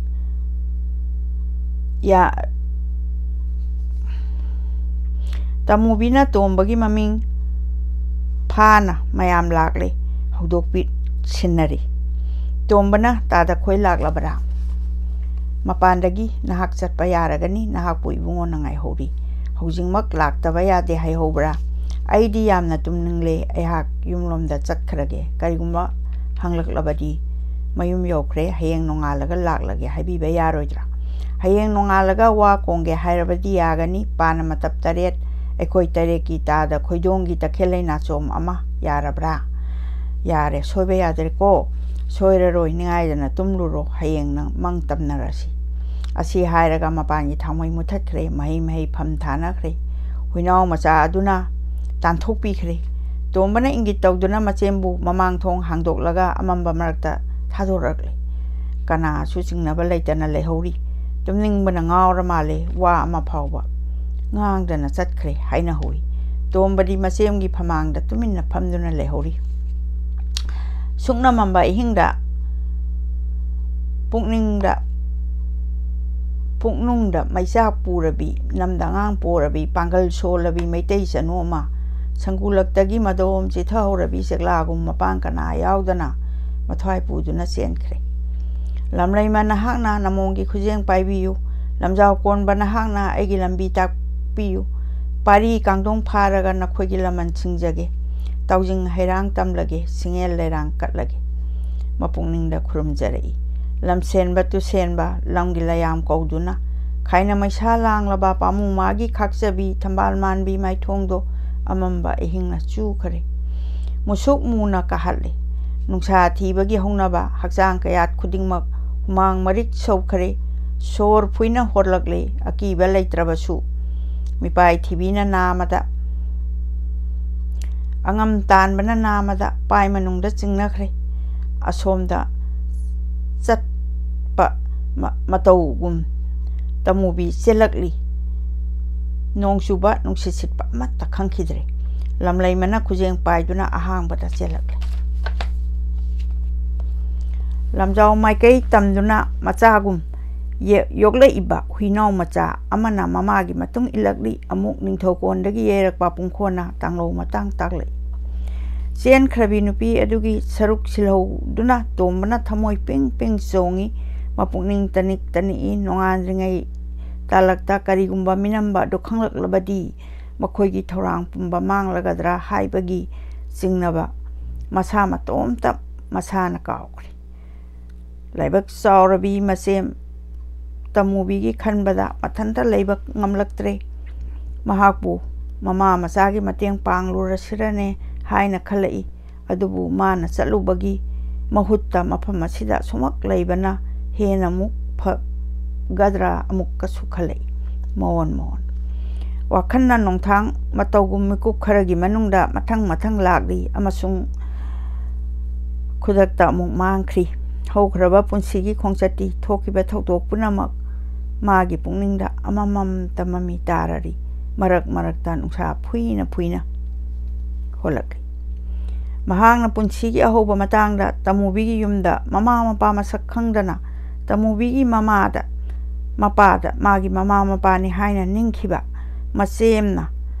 ꯌꯥ-, ꯇꯃꯨꯕꯤꯅ ꯇꯣꯝꯕꯒꯤ ꯃꯃꯤꯡ ꯐꯥꯅ ꯃꯌꯥꯝ ꯂꯥꯛꯂꯦ ꯍꯧꯗꯣꯛꯄꯤ ꯁꯤꯟꯅꯔꯤ꯫ ꯇꯣꯝꯕꯅ, "ꯇꯥꯗ ꯈꯣꯏ ꯂꯥꯛꯂꯕ꯭ꯔꯥ?" ꯃꯄꯥꯟꯗꯒꯤ, "ꯅꯍꯥꯛ ꯆꯠꯄ ꯌꯥꯔꯒꯅꯤ, ꯅꯍꯥꯛꯄꯨ ꯏꯕꯨꯡꯉꯣꯅ ꯉꯥꯏꯍꯧꯔꯤ꯫ ꯍꯧꯖꯤꯛꯃꯛ ꯂꯥꯛꯇꯕ ꯌꯥꯗꯦ ꯍꯥꯏꯍꯧꯕ꯭ꯔꯥ? ꯑꯩꯗꯤ ꯌꯥꯝꯅ ꯇꯨꯝꯅꯤꯡꯂꯦ, ꯑꯩꯍꯥꯛ ꯌꯨꯝꯂꯣꯝꯗ ꯆꯠꯈ꯭ꯔꯒꯦ꯫ ꯀꯔꯤꯒꯨꯝꯕ ꯍꯪꯂꯛꯂꯕꯗꯤ, ꯃꯌꯨꯝ ꯌꯧꯈ꯭ꯔꯦ, ꯍꯌꯦꯡ ꯅꯣꯡꯉꯥꯜꯂꯒ ꯂꯥꯛꯂꯒꯦ ꯍꯥꯏꯕꯤꯕ ꯌꯥꯔꯣꯏꯗ꯭ꯔꯥ? ꯍꯌꯦꯡ ꯅꯣꯡꯉꯥꯜꯂꯒ ꯋꯥ ꯀꯣꯡꯒꯦ ꯍꯥꯏꯔꯕꯗꯤ ꯌꯥꯒꯅꯤ, ꯄꯥꯅ ꯃꯇꯞ ꯇꯔꯦꯠ, ꯑꯩꯈꯣꯏ ꯇꯔꯦꯠꯀꯤ ꯇꯥꯗ ꯈꯣꯏꯗꯣꯡꯒꯤ ꯇꯈꯦꯜ ꯂꯩꯅꯥꯆꯣꯝ ꯑꯃ꯫ ꯌꯥꯔꯕ꯭ꯔꯥ?" "ꯌꯥꯔꯦ, ꯁꯣꯏꯕ ꯌꯥꯗ꯭ꯔꯦꯀꯣ꯫" "ꯁꯣꯏꯔꯔꯣꯏ, ꯅꯤꯡꯉꯥꯏꯗꯅ ꯇꯨꯝꯂꯨꯔꯣ, ꯍꯌꯦꯡ ꯅꯪ ꯃꯪ ꯇꯝꯅꯔꯁꯤ꯫" ꯑꯁꯤ ꯍꯥꯏꯔꯒ ꯃꯄꯥꯟꯒꯤ ꯊꯥꯎꯃꯩ ꯃꯨꯊꯠꯈ꯭ꯔꯦ, ꯃꯍꯩ ꯃꯍꯩ ꯐꯝ ꯊꯥꯅꯈ꯭ꯔꯦ꯫ ꯍꯨꯏꯅꯥꯎ ꯃꯆꯥ ꯑꯗꯨꯅ ꯇꯥꯟꯊꯣꯛꯄꯤꯈ꯭ꯔꯦ꯫ ꯇꯣꯝꯕꯅ ꯏꯪꯒꯤꯠ ꯇꯧꯗꯨꯅ ꯃꯆꯦꯝꯕꯨ ꯃꯃꯥꯡ ꯊꯣꯡ ꯍꯥꯡꯗꯣꯛꯂꯒ ꯑꯃꯝꯕ ꯃꯔꯛꯇ ꯊꯥꯗꯣꯔꯛꯂꯦ꯫ ꯀꯅꯥꯁꯨ ꯆꯤꯡꯅꯕ ꯂꯩꯇꯅ ꯂꯩꯍꯧꯔꯤ꯫ ꯇꯨꯝꯅꯤꯡꯕꯅ ꯉꯥꯎꯔ ꯃꯥꯜꯂꯦ, ꯋꯥ ꯑꯃ ꯐꯥꯎꯕ ꯉꯥꯡꯗꯅ ꯆꯠꯈ꯭ꯔꯦ ꯍꯥꯏꯅ ꯍꯧꯏ꯫ ꯇꯣꯝꯕꯗꯤ ꯃꯆꯦꯝꯒꯤ ꯐꯃꯥꯡꯗ ꯇꯨꯃꯤꯟꯅ ꯐꯝꯗꯨꯅ ꯂꯩꯍꯧꯔꯤ꯫ ꯁꯨꯛꯅꯃꯝꯕ ꯑꯍꯤꯡꯗ ꯄꯨꯛꯅꯤꯡꯗ, ꯄꯨꯛꯅꯨꯡꯗ ꯃꯩꯆꯥꯛ ꯄꯨꯔꯕꯤ, ꯅꯝꯗ ꯑꯉꯥꯡ ꯄꯣꯔꯕꯤ, ꯄꯥꯡꯒꯜ ꯁꯣꯜꯂꯕꯤ ꯃꯩꯇꯩ ꯆꯅꯨ ꯑꯃ, ꯁꯪꯒꯨꯂꯛꯇꯒꯤ ꯃꯗꯣꯝ ꯆꯤꯊꯍꯧꯔꯕꯤ ꯆꯦꯛꯂꯥꯒꯨꯝ ꯃꯄꯥꯡ ꯀꯅꯥ ꯌꯥꯎꯗꯅ ꯃꯊ꯭ꯋꯥꯏ ꯄꯨꯗꯨꯅ ꯆꯦꯟꯈ꯭ꯔꯦ꯫ ꯂꯝꯂꯩꯃ ꯅꯍꯥꯛꯅ ꯅꯃꯣꯝꯒꯤ ꯈꯨꯖꯦꯡ ꯄꯥꯏꯕꯤꯌꯨ, ꯂꯝꯖꯥꯎ ꯀꯣꯟꯕ ꯅꯍꯥꯛꯅ ꯑꯩꯒꯤ ꯂꯝꯕꯤ ꯇꯥꯛꯄꯤꯌꯨ, ꯄꯥꯔꯤ ꯀꯥꯡꯗꯣꯡ ꯐꯥꯔꯒ ꯅꯈꯣꯏꯒꯤ ꯂꯃꯟ ꯁꯤꯡꯖꯒꯦ, ꯇꯥꯎꯖꯤꯡ ꯍꯩꯔꯥꯡ ꯇꯝꯂꯒꯦ, ꯁꯤꯡꯉꯦꯜ ꯂꯩꯔꯥꯡ ꯀꯠꯂꯒꯦ꯫ ꯃꯄꯨꯛꯅꯤꯡꯗ ꯈꯨꯔꯨꯝꯖꯔꯛꯏ꯫ ꯂꯝꯁꯦꯟꯕ ꯇꯨꯁꯦꯟꯕ ꯂꯝꯒꯤ ꯂꯌꯥꯝ ꯀꯧꯗꯨꯅ, ꯈꯥꯏꯅ ꯃꯩꯁꯥ ꯂꯥꯡꯂꯕ ꯄꯥꯃꯨ ꯃꯥꯒꯤ ꯈꯥꯛꯆꯕꯤ ꯊꯝꯕꯥꯜ ꯃꯥꯟꯕꯤ ꯃꯥꯏꯊꯣꯡꯗꯣ ꯑꯃꯝꯕ ꯑꯍꯤꯡꯅ ꯆꯨꯈꯔꯦ꯫ ꯃꯨꯁꯨꯛ ꯃꯨꯅ ꯀꯥꯍꯠꯂꯦ꯫ ꯅꯨꯡꯁꯥ ꯊꯤꯕꯒꯤ ꯍꯧꯅꯕ ꯍꯛꯆꯥꯡ ꯀꯌꯥꯠ ꯈꯨꯗꯤꯡꯃꯛ ꯍꯨꯃꯥꯡ ꯃꯔꯤꯛ ꯁꯧꯈ꯭ꯔꯦ꯫ ꯁꯣꯔ ꯐꯨꯏꯅ ꯍꯣꯔꯂꯛꯂꯦ꯫ ꯑꯀꯤꯕ ꯂꯩꯇ꯭ꯔꯕꯁꯨ ꯃꯤꯄꯥꯏ ꯊꯤꯕꯤꯅ ꯅꯥꯃꯗ, ꯑꯉꯝ ꯇꯥꯟꯕꯅ ꯅꯥꯃꯗ ꯄꯥꯏ ꯃꯅꯨꯡꯗ ꯆꯤꯡꯅꯈ꯭ꯔꯦ꯫ ꯑꯁꯣꯝꯗ ꯆꯠꯄ ꯃ-, ꯃꯇꯧꯒꯨꯝ ꯇꯃꯨꯕꯤ ꯆꯦꯜꯂꯛꯂꯤ꯫ ꯅꯣꯡ ꯆꯨꯕ, ꯅꯨꯡꯁꯤꯠ ꯁꯤꯠꯄ ꯑꯃꯠꯇ ꯈꯪꯈꯤꯗ꯭ꯔꯦ꯫ ꯂꯝꯂꯩꯃꯅ ꯈꯨꯖꯦꯡ ꯄꯥꯏꯗꯨꯅ ꯑꯍꯥꯡꯕꯗ ꯆꯦꯜꯂꯛꯂꯦ꯫ ꯂꯝꯖꯥꯎ ꯃꯥꯏꯀꯩ ꯇꯝꯗꯨꯅ ꯃꯆꯥꯒꯨꯝ ꯌꯦ-, ꯌꯣꯛꯂꯛꯏꯕ ꯍꯨꯏꯅꯥꯎ ꯃꯆꯥ ꯑꯃꯅ ꯃꯃꯥꯒꯤ ꯃꯇꯨꯡ ꯏꯜꯂꯛꯂꯤ꯫ ꯑꯃꯨꯛ ꯅꯤꯡꯊꯧꯀꯣꯟꯗꯒꯤ ꯌꯩꯔꯛꯄ ꯄꯨꯡꯈꯣꯟꯅ ꯇꯥꯡꯂꯧ ꯃꯇꯥꯡ ꯇꯥꯛꯂꯛꯏ꯫ ꯆꯦꯟꯈ꯭ꯔꯕꯤ ꯅꯨꯄꯤ ꯑꯗꯨꯒꯤ ꯁꯔꯨꯛ ꯁꯤꯜꯍꯧꯗꯨꯅ ꯇꯣꯝꯕꯅ ꯊꯃꯣꯏ ꯄꯤꯡ ꯄꯤꯡ ꯆꯣꯡꯉꯤ꯫ ꯃꯄꯨꯛꯅꯤꯡ ꯇꯅꯤꯛ ꯇꯅꯤꯛꯏ꯫ ꯅꯣꯡꯉꯥꯟꯗ꯭ꯔꯤꯉꯩ ꯇꯥꯂꯛꯇ ꯀꯔꯤꯒꯨꯝꯕ ꯃꯤꯅꯝꯕ ꯑꯗꯨ ꯈꯪꯂꯛꯂꯕꯗꯤ ꯃꯈꯣꯏꯒꯤ ꯊꯧꯔꯥꯡ ꯄꯨꯝꯕ ꯃꯥꯡꯂꯒꯗ꯭ꯔꯥ ꯍꯥꯏꯕꯒꯤ ꯆꯤꯡꯅꯕ ꯃꯁꯥ ꯃꯇꯣꯝꯇ ꯃꯁꯥꯅ ꯀꯥꯎꯈ꯭ꯔꯦ꯫ ꯂꯥꯏꯕꯛ ꯆꯥꯎꯔꯕꯤ ꯃꯆꯦꯝ ꯇꯃꯨꯕꯤꯒꯤ ꯈꯟꯕꯗ ꯃꯊꯟꯇ ꯂꯩꯕ ꯉꯝꯂꯛꯇ꯭ꯔꯦ꯫ ꯃꯍꯥꯛꯄꯨ ꯃꯃꯥ ꯃꯆꯥꯒꯤ ꯃꯇꯦꯡ ꯄꯥꯡꯂꯨꯔꯁꯤꯔꯅꯦ ꯍꯥꯏꯅ ꯈꯜꯂꯛꯏ꯫ ꯑꯗꯨꯕꯨ ꯃꯥꯅ ꯆꯠꯂꯨꯕꯒꯤ ꯃꯍꯨꯠꯇ ꯃꯐꯝ ꯑꯁꯤꯗ ꯁꯨꯃꯛ ꯂꯩꯕꯅ ꯍꯦꯟꯅ ꯑꯃꯨꯛ ꯐꯒꯗ꯭ꯔꯥ ꯑꯃꯨꯛꯀꯁꯨ ꯈꯜꯂꯛꯏ꯫ ꯃꯑꯣꯟ ꯃꯑꯣꯟ ꯋꯥꯈꯜꯅ ꯅꯣꯡꯊꯥꯡ ꯃꯇꯧꯒꯨꯝ ꯃꯤꯀꯨꯞ ꯈꯔꯒꯤ ꯃꯅꯨꯡꯗ ꯃꯊꯪ ꯃꯊꯪ ꯂꯥꯛꯂꯤ ꯑꯃꯁꯨꯡ ꯈꯨꯗꯛꯇ ꯑꯃꯨꯛ ꯃꯥꯡꯈ꯭ꯔꯤ꯫ ꯍꯧꯈ꯭ꯔꯕ ꯄꯨꯟꯁꯤꯒꯤ ꯈꯣꯡꯆꯠꯇꯤ ꯊꯣꯛꯈꯤꯕ ꯊꯧꯗꯣꯛ ꯄꯨꯝꯅꯃꯛ ꯃꯥꯒꯤ ꯄꯨꯛꯅꯤꯡꯗ ꯑꯃꯃꯝꯇ ꯃꯃꯤ ꯇꯥꯔꯔꯤ꯫ ꯃꯔꯛ ꯃꯔꯛꯇ ꯅꯨꯡꯁꯥ ꯐꯨꯏꯅ ꯐꯨꯏꯅ ꯍꯣꯜꯂꯛꯂꯤ꯫ ꯃꯍꯥꯛꯅ ꯄꯨꯟꯁꯤꯒꯤ ꯑꯍꯧꯕ ꯃꯇꯥꯡꯗ ꯇꯃꯨꯕꯤꯒꯤ ꯌꯨꯝꯗ ꯃꯃꯥ ꯃꯄꯥ ꯃꯁꯛ ꯈꯪꯗꯅ ꯇꯃꯨꯕꯤꯒꯤ ꯃꯃꯥꯗ, ꯃꯄꯥꯗ ꯃꯥꯒꯤ ꯃꯃꯥ ꯃꯄꯥꯅꯤ ꯍꯥꯏꯅ ꯅꯤꯡꯈꯤꯕ ꯃꯆꯦꯝꯅ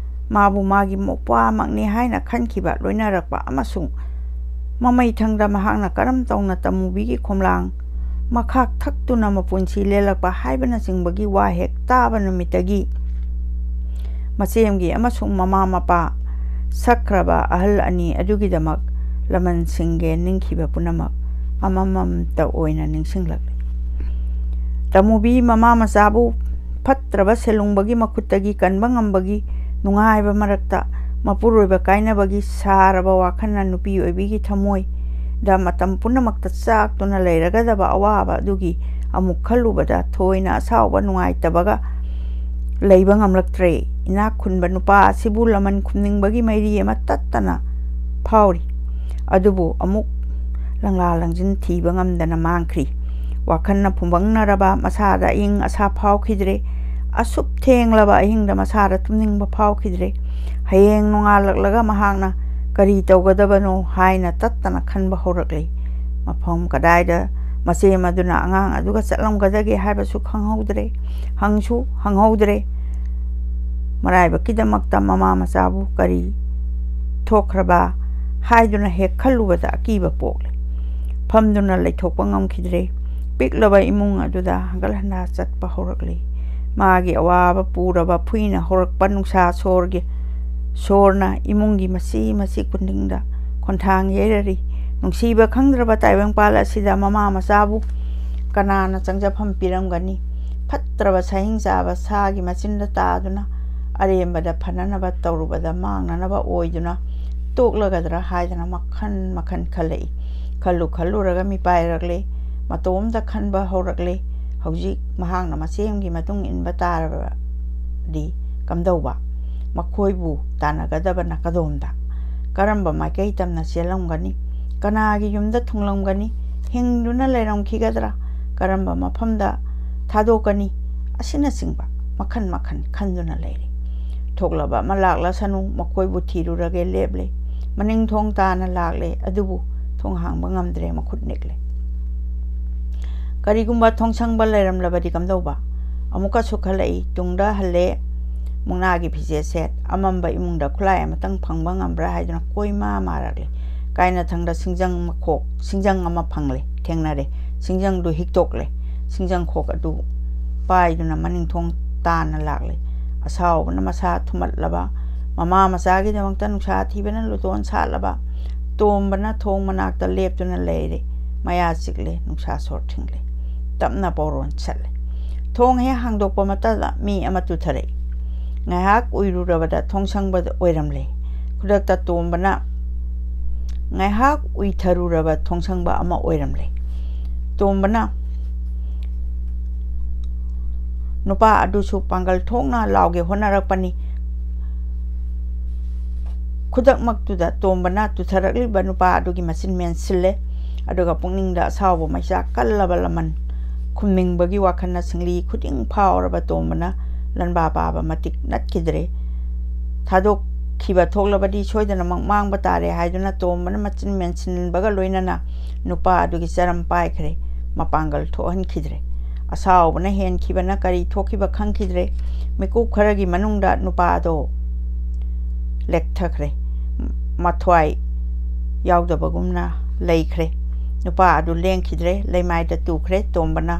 ꯃꯥꯕꯨ ꯃꯥꯒꯤ ꯃꯧꯄ꯭ꯋꯥꯃꯛꯅꯤ ꯍꯥꯏꯅ ꯈꯟꯈꯤꯕ ꯂꯣꯏꯅꯔꯛꯄ ꯑꯃꯁꯨꯡ ꯃꯃꯩꯊꯪꯗ ꯃꯍꯥꯛꯅ ꯀꯔꯝ ꯇꯧꯅ ꯇꯃꯨꯕꯤꯒꯤ ꯈꯣꯝꯂꯥꯡ ꯃꯈꯥ ꯊꯛꯇꯨꯅ ꯃꯄꯨꯟꯁꯤ ꯂꯦꯜꯂꯛꯄ ꯍꯥꯏꯕꯅꯆꯤꯡꯕꯒꯤ ꯋꯥ ꯍꯦꯛ ꯇꯥꯕ ꯅꯨꯃꯤꯠꯇꯒꯤ ꯃꯆꯦꯝꯒꯤ ꯑꯃꯁꯨꯡ ꯃꯃꯥ ꯃꯄꯥ ꯁꯛꯈ꯭ꯔꯕ ꯑꯍꯜ ꯑꯅꯤ ꯑꯗꯨꯒꯤꯗꯃꯛ ꯂꯃꯟꯁꯤꯡꯒꯦ ꯅꯤꯡꯈꯤꯕ ꯄꯨꯝꯅꯃꯛ ꯑꯃꯃꯝꯇ ꯑꯣꯏꯅ ꯅꯤꯡꯁꯤꯡꯂꯛꯂꯤ꯫ ꯇꯃꯨꯕꯤ ꯃꯃꯥ ꯃꯆꯥꯕꯨ ꯐꯠꯇ꯭ꯔꯕ ꯁꯦꯂꯨꯡꯕꯒꯤ ꯃꯈꯨꯠꯇꯒꯤ ꯀꯟꯕ ꯉꯝꯕꯒꯤ ꯅꯨꯡꯉꯥꯏꯕ ꯃꯔꯛꯇ ꯃꯄꯨꯔꯣꯏꯕ ꯀꯥꯏꯅꯕꯒꯤ ꯁꯥꯔꯕ ꯋꯥꯈꯜꯅ ꯅꯨꯄꯤ ꯑꯣꯏꯕꯤꯒꯤ ꯊꯃꯣꯏꯗ ꯃꯇꯝ ꯄꯨꯝꯅꯃꯛꯇ ꯆꯥꯛꯇꯨꯅ ꯂꯩꯔꯒꯗꯕ ꯑꯋꯥꯕ ꯑꯗꯨꯒꯤ ꯑꯃꯨꯛ ꯈꯜꯂꯨꯕꯗ ꯊꯣꯏꯅ ꯑꯁꯥꯎꯕ ꯅꯨꯡꯉꯥꯏꯇꯕꯒ ꯂꯩꯕ ꯉꯝꯂꯛꯇ꯭ꯔꯦ꯫ ꯏꯅꯥꯛ ꯈꯨꯟꯕ ꯅꯨꯄꯥ ꯑꯁꯤꯕꯨ ꯂꯃꯟ ꯈꯨꯝꯅꯤꯡꯕꯒꯤ ꯃꯩꯔꯤ ꯑꯃ ꯇꯠꯇꯅ ꯐꯥꯎꯔꯤ꯫ ꯑꯗꯨꯕꯨ ꯑꯃꯨꯛ ꯂꯪꯂꯥ ꯂꯪꯖꯤꯟ ꯊꯤꯕ ꯉꯝꯗꯅ ꯃꯥꯡꯈ꯭ꯔꯤ꯫ ꯋꯥꯈꯜꯅ ꯐꯨꯝꯕꯪꯅꯔꯕ ꯃꯁꯥꯗ ꯑꯏꯪ ꯑꯁꯥ ꯐꯥꯎꯈꯤꯗ꯭ꯔꯦ꯫ ꯑꯁꯨꯛ ꯊꯦꯡꯂꯕ ꯑꯍꯤꯡꯗ ꯃꯁꯥꯗ ꯇꯨꯝꯅꯤꯡꯕ ꯐꯥꯎꯈꯤꯗ꯭ꯔꯦ꯫ ꯍꯌꯦꯡ ꯅꯣꯡꯉꯥꯜꯂꯛꯂꯒ ꯃꯍꯥꯛꯅ ꯀꯔꯤ ꯇꯧꯒꯗꯕꯅꯣ ꯍꯥꯏꯅ ꯇꯠꯇꯅ ꯈꯟꯕ ꯍꯧꯔꯛꯂꯤ꯫ ꯃꯐꯝ ꯀꯗꯥꯏꯗ ꯃꯆꯦ ꯃꯗꯨꯅ ꯑꯉꯥꯡ ꯑꯗꯨꯒ ꯆꯠꯂꯝꯒꯗꯒꯦ ꯍꯥꯏꯕꯁꯨ ꯈꯪꯍꯧꯗ꯭ꯔꯦ꯫ ꯍꯪꯁꯨ ꯍꯪꯍꯧꯗ꯭ꯔꯦ꯫ ꯃꯔꯥꯏꯕꯛꯀꯤꯗꯃꯛꯇ ꯃꯃꯥ ꯃꯆꯥꯕꯨ ꯀꯔꯤ ꯊꯣꯛꯈ꯭ꯔꯕ ꯍꯥꯏꯗꯨꯅ ꯍꯦꯛ ꯈꯜꯂꯨꯕꯗ ꯑꯀꯤꯕ ꯄꯣꯛꯂꯦ꯫ ꯐꯝꯗꯨꯅ ꯂꯩꯊꯣꯛꯄ ꯉꯝꯈꯤꯗ꯭ꯔꯦ꯫ ꯄꯤꯛꯂꯕ ꯏꯃꯨꯡ ꯑꯗꯨꯗ ꯍꯟꯒꯠ ꯍꯟꯗꯥ ꯆꯠꯄ ꯍꯧꯔꯛꯂꯤ꯫ ꯃꯥꯒꯤ ꯑꯋꯥꯕ ꯄꯨꯔꯕ ꯐꯨꯏꯅ ꯍꯧꯔꯛꯄ ꯅꯨꯡꯁꯥ ꯁꯣꯔꯒꯤ ꯁꯣꯔꯅ ꯏꯃꯨꯡꯒꯤ ꯃꯆꯤ ꯃꯆꯤ ꯈꯨꯗꯤꯡꯗ ꯈꯣꯟꯊꯥꯡ ꯌꯩꯔꯔꯤ꯫ ꯅꯨꯡꯁꯤꯕ ꯈꯪꯗ꯭ꯔꯕ ꯇꯥꯏꯕꯪꯄꯥꯜ ꯑꯁꯤꯗ ꯃꯃꯥ ꯃꯆꯥꯕꯨ ꯀꯅꯥꯅ ꯆꯪꯖꯐꯝ ꯄꯤꯔꯝꯒꯅꯤ? ꯐꯠꯇ꯭ꯔꯕ ꯁꯥꯍꯤꯡ ꯆꯥꯕ ꯁꯥꯒꯤ ꯃꯆꯤꯟꯗ ꯇꯥꯗꯨꯅ ꯑꯔꯦꯝꯕꯗ ꯐꯅꯅꯕ ꯇꯧꯔꯨꯕꯗ ꯃꯥꯡꯅꯅꯕ ꯑꯣꯏꯗꯨꯅ ꯇꯣꯛꯂꯒꯗ꯭ꯔꯥ ꯍꯥꯏꯗꯅ ꯃꯈꯟ ꯃꯈꯟ ꯈꯜꯂꯛꯏ꯫ ꯈꯜꯂꯨ ꯈꯜꯂꯨꯔꯒ ꯃꯤꯄꯥꯏꯔꯛꯂꯦ꯫ ꯃꯇꯣꯝꯇ ꯈꯟꯕ ꯍꯧꯔꯛꯂꯦ꯫ ꯍꯧꯖꯤꯛ ꯃꯍꯥꯛꯅ ꯃꯆꯦꯝꯒꯤ ꯃꯇꯨꯡ ꯏꯟꯕ ꯇꯥꯔꯕꯗꯤ ꯀꯝꯗꯧꯕ? ꯃꯈꯣꯏꯕꯨ ꯇꯥꯟꯅꯒꯗꯕꯅ ꯀꯗꯣꯝꯗ? ꯀꯔꯝꯕ ꯃꯥꯏꯀꯩ ꯇꯝꯅ ꯆꯦꯜꯂꯝꯒꯅꯤ? ꯀꯅꯥꯒꯤ ꯌꯨꯝꯗ ꯊꯨꯡꯂꯝꯒꯅꯤ? ꯍꯤꯡꯗꯨꯅ ꯂꯩꯔꯝꯈꯤꯒꯗ꯭ꯔꯥ? ꯀꯔꯝꯕ ꯃꯐꯝꯗ ꯊꯥꯗꯣꯛꯀꯅꯤ? ꯑꯁꯤꯅꯆꯤꯡꯕ ꯃꯈꯟ ꯃꯈꯟ ꯈꯟꯗꯨꯅ ꯂꯩꯔꯤ꯫ ꯊꯣꯛꯂꯕ ꯑꯃ ꯂꯥꯛꯂꯁꯅꯨ, ꯃꯈꯣꯏꯕꯨ ꯊꯤꯔꯨꯔꯒꯦ ꯂꯦꯞꯂꯦ꯫ ꯃꯅꯤꯡ ꯊꯣꯡ ꯇꯥꯅ ꯂꯥꯛꯂꯦ, ꯑꯗꯨꯕꯨ ꯊꯣꯡ ꯍꯥꯡꯕ ꯉꯝꯗ꯭ꯔꯦ, ꯃꯈꯨꯠ ꯅꯤꯛꯂꯦ꯫ ꯀꯔꯤꯒꯨꯝꯕ ꯊꯣꯡꯁꯪꯕ ꯂꯩꯔꯝꯂꯕꯗꯤ ꯀꯝꯗꯧꯕ? ꯑꯃꯨꯛꯀꯁꯨ ꯈꯜꯂꯛꯏ꯫ ꯇꯨꯡꯗ ꯍꯜꯂꯦ꯫ ꯃꯨꯛꯅꯥꯒꯤ ꯐꯤꯖꯦꯠ ꯁꯦꯠ, ꯑꯃꯝꯕ ꯏꯃꯨꯡꯗ ꯈꯨꯠꯂꯥꯏ ꯑꯃꯇꯪ ꯐꯪꯕ ꯉꯝꯕ꯭ꯔꯥ ꯍꯥꯏꯗꯨꯅ ꯀꯣꯏꯃꯥ ꯃꯥꯔꯛꯂꯦ꯫ ꯀꯥꯏꯅꯊꯪꯗ ꯁꯤꯡꯖꯪ ꯃꯈꯣꯛ, ꯁꯤꯡꯖꯪ ꯑꯃ ꯐꯪꯂꯦ, ꯊꯦꯡꯅꯔꯦ꯫ ꯁꯤꯡꯖꯪꯗꯨ ꯍꯤꯛꯇꯣꯛꯂꯦ꯫ ꯁꯤꯡꯖꯪ ꯈꯣꯛ ꯑꯗꯨ ꯄꯥꯏꯗꯨꯅ ꯃꯅꯤꯡ ꯊꯣꯡ ꯇꯥꯅ ꯂꯥꯛꯂꯦ꯫ ꯑꯁꯥꯎꯕꯅ ꯃꯁꯥ ꯊꯨꯝꯃꯠꯂꯕ, ꯃꯃꯥ ꯃꯆꯥꯒꯤꯗꯃꯛꯇ ꯅꯨꯡꯁꯥ ꯊꯤꯕꯅ ꯂꯨꯇꯣꯟ ꯁꯥꯠꯂꯕ ꯇꯣꯝꯕꯅ ꯊꯣꯡ ꯃꯅꯥꯛꯇ ꯂꯦꯞꯇꯨꯅ ꯂꯩꯔꯦ꯫ ꯃꯌꯥ ꯆꯤꯛꯂꯦ, ꯅꯨꯡꯁꯥ ꯁꯣꯔ ꯊꯤꯡꯂꯦ꯫ ꯇꯞꯅ ꯄꯧꯔꯣꯟ ꯆꯠꯂꯦ꯫ ꯊꯣꯡ ꯍꯦꯛ ꯍꯥꯡꯗꯣꯛꯄ ꯃꯇꯝꯗ ꯃꯤ ꯑꯃ ꯇꯨꯊꯔꯛꯏ꯫ ꯉꯥꯏꯍꯥꯛ ꯎꯏꯔꯨꯔꯕꯗ ꯊꯣꯡꯁꯪꯕꯗ ꯑꯣꯏꯔꯝꯂꯦ꯫ ꯈꯨꯗꯛꯇ ꯇꯣꯝꯕꯅ, ꯉꯥꯏꯍꯥꯛ ꯎꯏꯊꯔꯨꯔꯕ ꯊꯣꯡꯁꯪꯕ ꯑꯃ ꯑꯣꯏꯔꯝꯂꯦ꯫ ꯇꯣꯝꯕꯅ ꯅꯨꯄꯥ ꯑꯗꯨꯁꯨ ꯄꯥꯡꯒꯜ ꯊꯣꯛꯅ ꯂꯥꯎꯒꯦ ꯍꯣꯠꯅꯔꯛꯄꯅꯤ꯫ ꯈꯨꯗꯛꯃꯛꯇꯨꯗ ꯇꯣꯝꯕꯅ ꯇꯨꯊꯔꯛꯂꯤꯕ ꯅꯨꯄꯥ ꯑꯗꯨꯒꯤ ꯃꯆꯤꯟ ꯃꯦꯟꯁꯤꯜꯂꯦ꯫ ꯑꯗꯨꯒ ꯄꯨꯛꯅꯤꯡꯗ ꯑꯁꯥꯎꯕ ꯃꯩꯆꯥꯛ ꯀꯜꯂꯕ ꯂꯃꯟ ꯈꯨꯝꯅꯤꯡꯕꯒꯤ ꯋꯥꯈꯜꯅ ꯁꯤꯡꯂꯤ ꯈꯨꯗꯤꯡ ꯐꯥꯎꯔꯕ ꯇꯣꯝꯕꯅ ꯂꯟꯕꯥ ꯄꯥꯕ ꯃꯇꯤꯛ ꯅꯠꯈꯤꯗ꯭ꯔꯦ꯫ ꯊꯥꯗꯣꯛꯈꯤꯕ ꯊꯣꯛꯂꯕꯗꯤ ꯁꯣꯏꯗꯅꯃꯛ ꯃꯥꯡꯕ ꯇꯥꯔꯦ ꯍꯥꯏꯗꯨꯅ ꯇꯣꯝꯕꯅ ꯃꯆꯤꯟ ꯃꯦꯟꯁꯤꯟꯕꯒ ꯂꯣꯏꯅꯅ ꯅꯨꯄꯥ ꯑꯗꯨꯒꯤ ꯆꯔꯝ ꯄꯥꯏꯈ꯭ꯔꯦ꯫ ꯃꯄꯥꯡꯒꯜ ꯊꯣꯛꯍꯟꯈꯤꯗ꯭ꯔꯦ꯫ ꯑꯁꯥꯎꯕꯅ ꯍꯦꯟꯈꯤꯕꯅ ꯀꯔꯤ ꯊꯣꯛꯈꯤꯕ ꯈꯪꯈꯤꯗ꯭ꯔꯦ꯫ ꯃꯤꯀꯨꯞ ꯈꯔꯒꯤ ꯃꯅꯨꯡꯗ ꯅꯨꯄꯥ ꯑꯗꯣ ꯂꯦꯛꯊꯈ꯭ꯔꯦ꯫ ꯃꯊ꯭ꯋꯥꯏ ꯌꯥꯎꯗꯕꯒꯨꯝꯅ ꯂꯩꯈ꯭ꯔꯦ꯫ ꯅꯨꯄꯥ ꯑꯗꯨ ꯂꯦꯡꯈꯤꯗ꯭ꯔꯦ꯫ ꯂꯩꯃꯥꯏꯗ ꯇꯨꯈ꯭ꯔꯦ꯫ ꯇꯣꯝꯕꯅ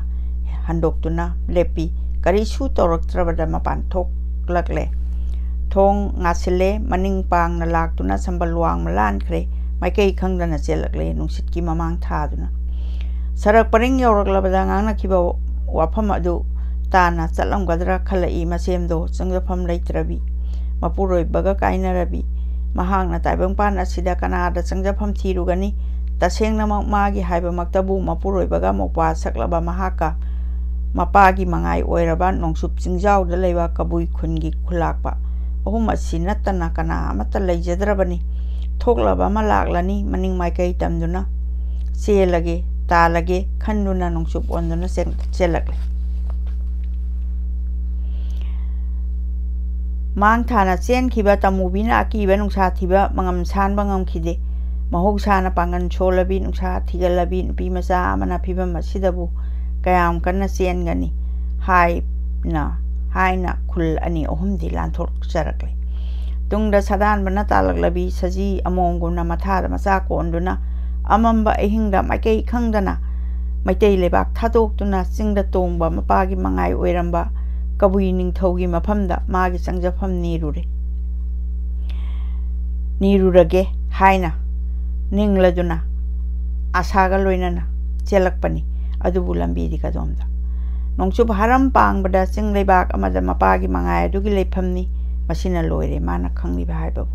ꯍꯟꯗꯣꯛꯇꯨꯅ ꯂꯦꯞꯄꯤ꯫ ꯀꯔꯤꯁꯨ ꯇꯧꯔꯛꯇ꯭ꯔꯕꯗ ꯃꯄꯥꯟ ꯊꯣꯛꯂꯛꯂꯦ꯫ ꯊꯣꯡ ꯉꯥꯁꯤꯜꯂꯦ꯫ ꯃꯅꯤꯡ ꯄꯥꯡꯅ ꯂꯥꯛꯇꯨꯅ ꯁꯝꯕꯜ ꯋꯥꯡꯃ ꯂꯥꯟꯈ꯭ꯔꯦ꯫ ꯃꯥꯏꯀꯩ ꯈꯪꯗꯅ ꯆꯦꯜꯂꯛꯂꯦ, ꯅꯨꯡꯁꯤꯠꯀꯤ ꯃꯃꯥꯡ ꯊꯥꯗꯨꯅ꯫ ꯁꯔꯛ ꯄꯔꯤꯡ ꯌꯧꯔꯛꯂꯕꯗ ꯉꯥꯡꯅꯈꯤꯕ ꯋꯥꯐꯝ ꯑꯗꯨ ꯇꯥꯅ ꯆꯠꯂꯝꯒꯗ꯭ꯔꯥ ꯈꯜꯂꯛꯏ꯫ ꯃꯁꯦꯝꯗꯣ ꯆꯪꯖꯐꯝ ꯂꯩꯇ꯭ꯔꯕꯤ, ꯃꯄꯨꯔꯣꯏꯕꯒ ꯀꯥꯏꯅꯔꯕꯤ꯫ ꯃꯍꯥꯛꯅ ꯇꯥꯏꯕꯪꯄꯥꯟ ꯑꯁꯤꯗ ꯀꯅꯥꯗ ꯆꯪꯖꯐꯝ ꯊꯤꯔꯨꯒꯅꯤ? ꯇꯁꯦꯡꯅꯃꯛ ꯃꯥꯒꯤ ꯍꯥꯏꯕꯃꯛꯇꯕꯨ ꯃꯄꯨꯔꯣꯏꯕꯒ ꯃꯧꯄ꯭ꯋꯥ ꯁꯛꯂꯕ ꯃꯍꯥꯛꯀ ꯃꯄꯥꯒꯤ ꯃꯉꯥꯏ ꯑꯣꯏꯔꯕ ꯅꯣꯡꯆꯨꯞ ꯆꯤꯡꯖꯥꯎꯗ ꯂꯩꯕ ꯀꯕꯨꯏ ꯈꯨꯟꯒꯤ ꯈꯨꯂꯥꯛꯄ ꯑꯍꯨꯝ ꯑꯁꯤ ꯅꯠꯇꯅ ꯀꯅꯥ ꯑꯃꯠꯇ ꯂꯩꯖꯗ꯭ꯔꯕꯅꯤ꯫ ꯊꯣꯛꯂꯕ ꯑꯃ ꯂꯥꯛꯂꯅꯤ꯫ ꯃꯅꯤꯡ ꯃꯥꯏꯀꯩ ꯇꯝꯗꯨꯅ ꯆꯦꯜꯂꯒꯦ, ꯇꯥꯜꯂꯒꯦ ꯈꯟꯗꯨꯅ ꯅꯣꯡꯆꯨꯞ ꯑꯣꯟꯗꯨꯅ ꯆꯦꯟ-, ꯆꯦꯜꯂꯛꯂꯦ꯫ ꯃꯥꯡ ꯊꯥꯅ ꯆꯦꯟꯈꯤꯕ ꯇꯃꯨꯕꯤꯅ ꯑꯀꯤꯕ ꯅꯨꯡꯁꯥ ꯊꯤꯕ ꯃꯉꯝ ꯁꯥꯟꯕ ꯉꯝꯈꯤꯗꯦ꯫ ꯃꯍꯧꯁꯥꯅ ꯄꯥꯡꯒꯜ ꯁꯣꯜꯂꯕꯤ, ꯅꯨꯡꯁꯥ ꯊꯤꯒꯠꯂꯕꯤ ꯅꯨꯄꯤ ꯃꯆꯥ ꯑꯃꯅ ꯐꯤꯚꯝ ꯑꯁꯤꯗꯕꯨ ꯀꯌꯥꯝ ꯀꯟꯅ ꯆꯦꯟꯒꯅꯤ ꯍꯥꯏꯅ, ꯍꯥꯏꯅ ꯈꯨꯜ ꯑꯅꯤ ꯑꯍꯨꯝꯗꯤ ꯂꯥꯟꯊꯣꯛꯆꯔꯛꯂꯦ꯫ ꯇꯨꯡꯗ ꯁꯗꯥꯟꯕꯅ ꯇꯥꯜꯂꯛꯂꯕꯤ ꯁꯖꯤ ꯑꯃꯣꯝꯒꯨꯝꯅ ꯃꯊꯥꯗ ꯃꯆꯥ ꯀꯣꯟꯗꯨꯅ ꯑꯃꯝꯕ ꯑꯍꯤꯡꯗ ꯃꯥꯏꯀꯩ ꯈꯪꯗꯅ ꯃꯩꯇꯩ ꯂꯩꯕꯥꯛ ꯊꯥꯗꯣꯛꯇꯨꯅ ꯆꯤꯡꯗ ꯇꯣꯡꯕ ꯃꯄꯥꯒꯤ ꯃꯉꯥꯏ ꯑꯣꯏꯔꯝꯕ ꯀꯕꯨꯏ ꯅꯤꯡꯊꯧꯒꯤ ꯃꯐꯝꯗ ꯃꯥꯒꯤ ꯆꯪꯖꯐꯝ ꯅꯤꯔꯨꯔꯦ, ꯅꯤꯔꯨꯔꯒꯦ ꯍꯥꯏꯅ ꯅꯤꯡꯂꯗꯨꯅ ꯑꯁꯥꯒ ꯂꯣꯏꯅꯅ ꯆꯦꯜꯂꯛꯄꯅꯤ꯫ ꯑꯗꯨꯕꯨ ꯂꯝꯕꯤꯗꯤ ꯀꯗꯣꯝꯗ? ꯅꯣꯡꯆꯨꯞ ꯍꯥꯔꯝ ꯄꯥꯡꯕꯗ ꯆꯤꯡ ꯂꯩꯕꯥꯛ ꯑꯃꯗ ꯃꯄꯥꯒꯤ ꯃꯉꯥꯏ ꯑꯗꯨꯒꯤ ꯂꯩꯐꯝꯅꯤ꯫ ꯃꯁꯤꯅ ꯂꯣꯏꯔꯦ ꯃꯥꯅ ꯈꯪꯂꯤꯕ ꯍꯥꯏꯕꯕꯨ꯫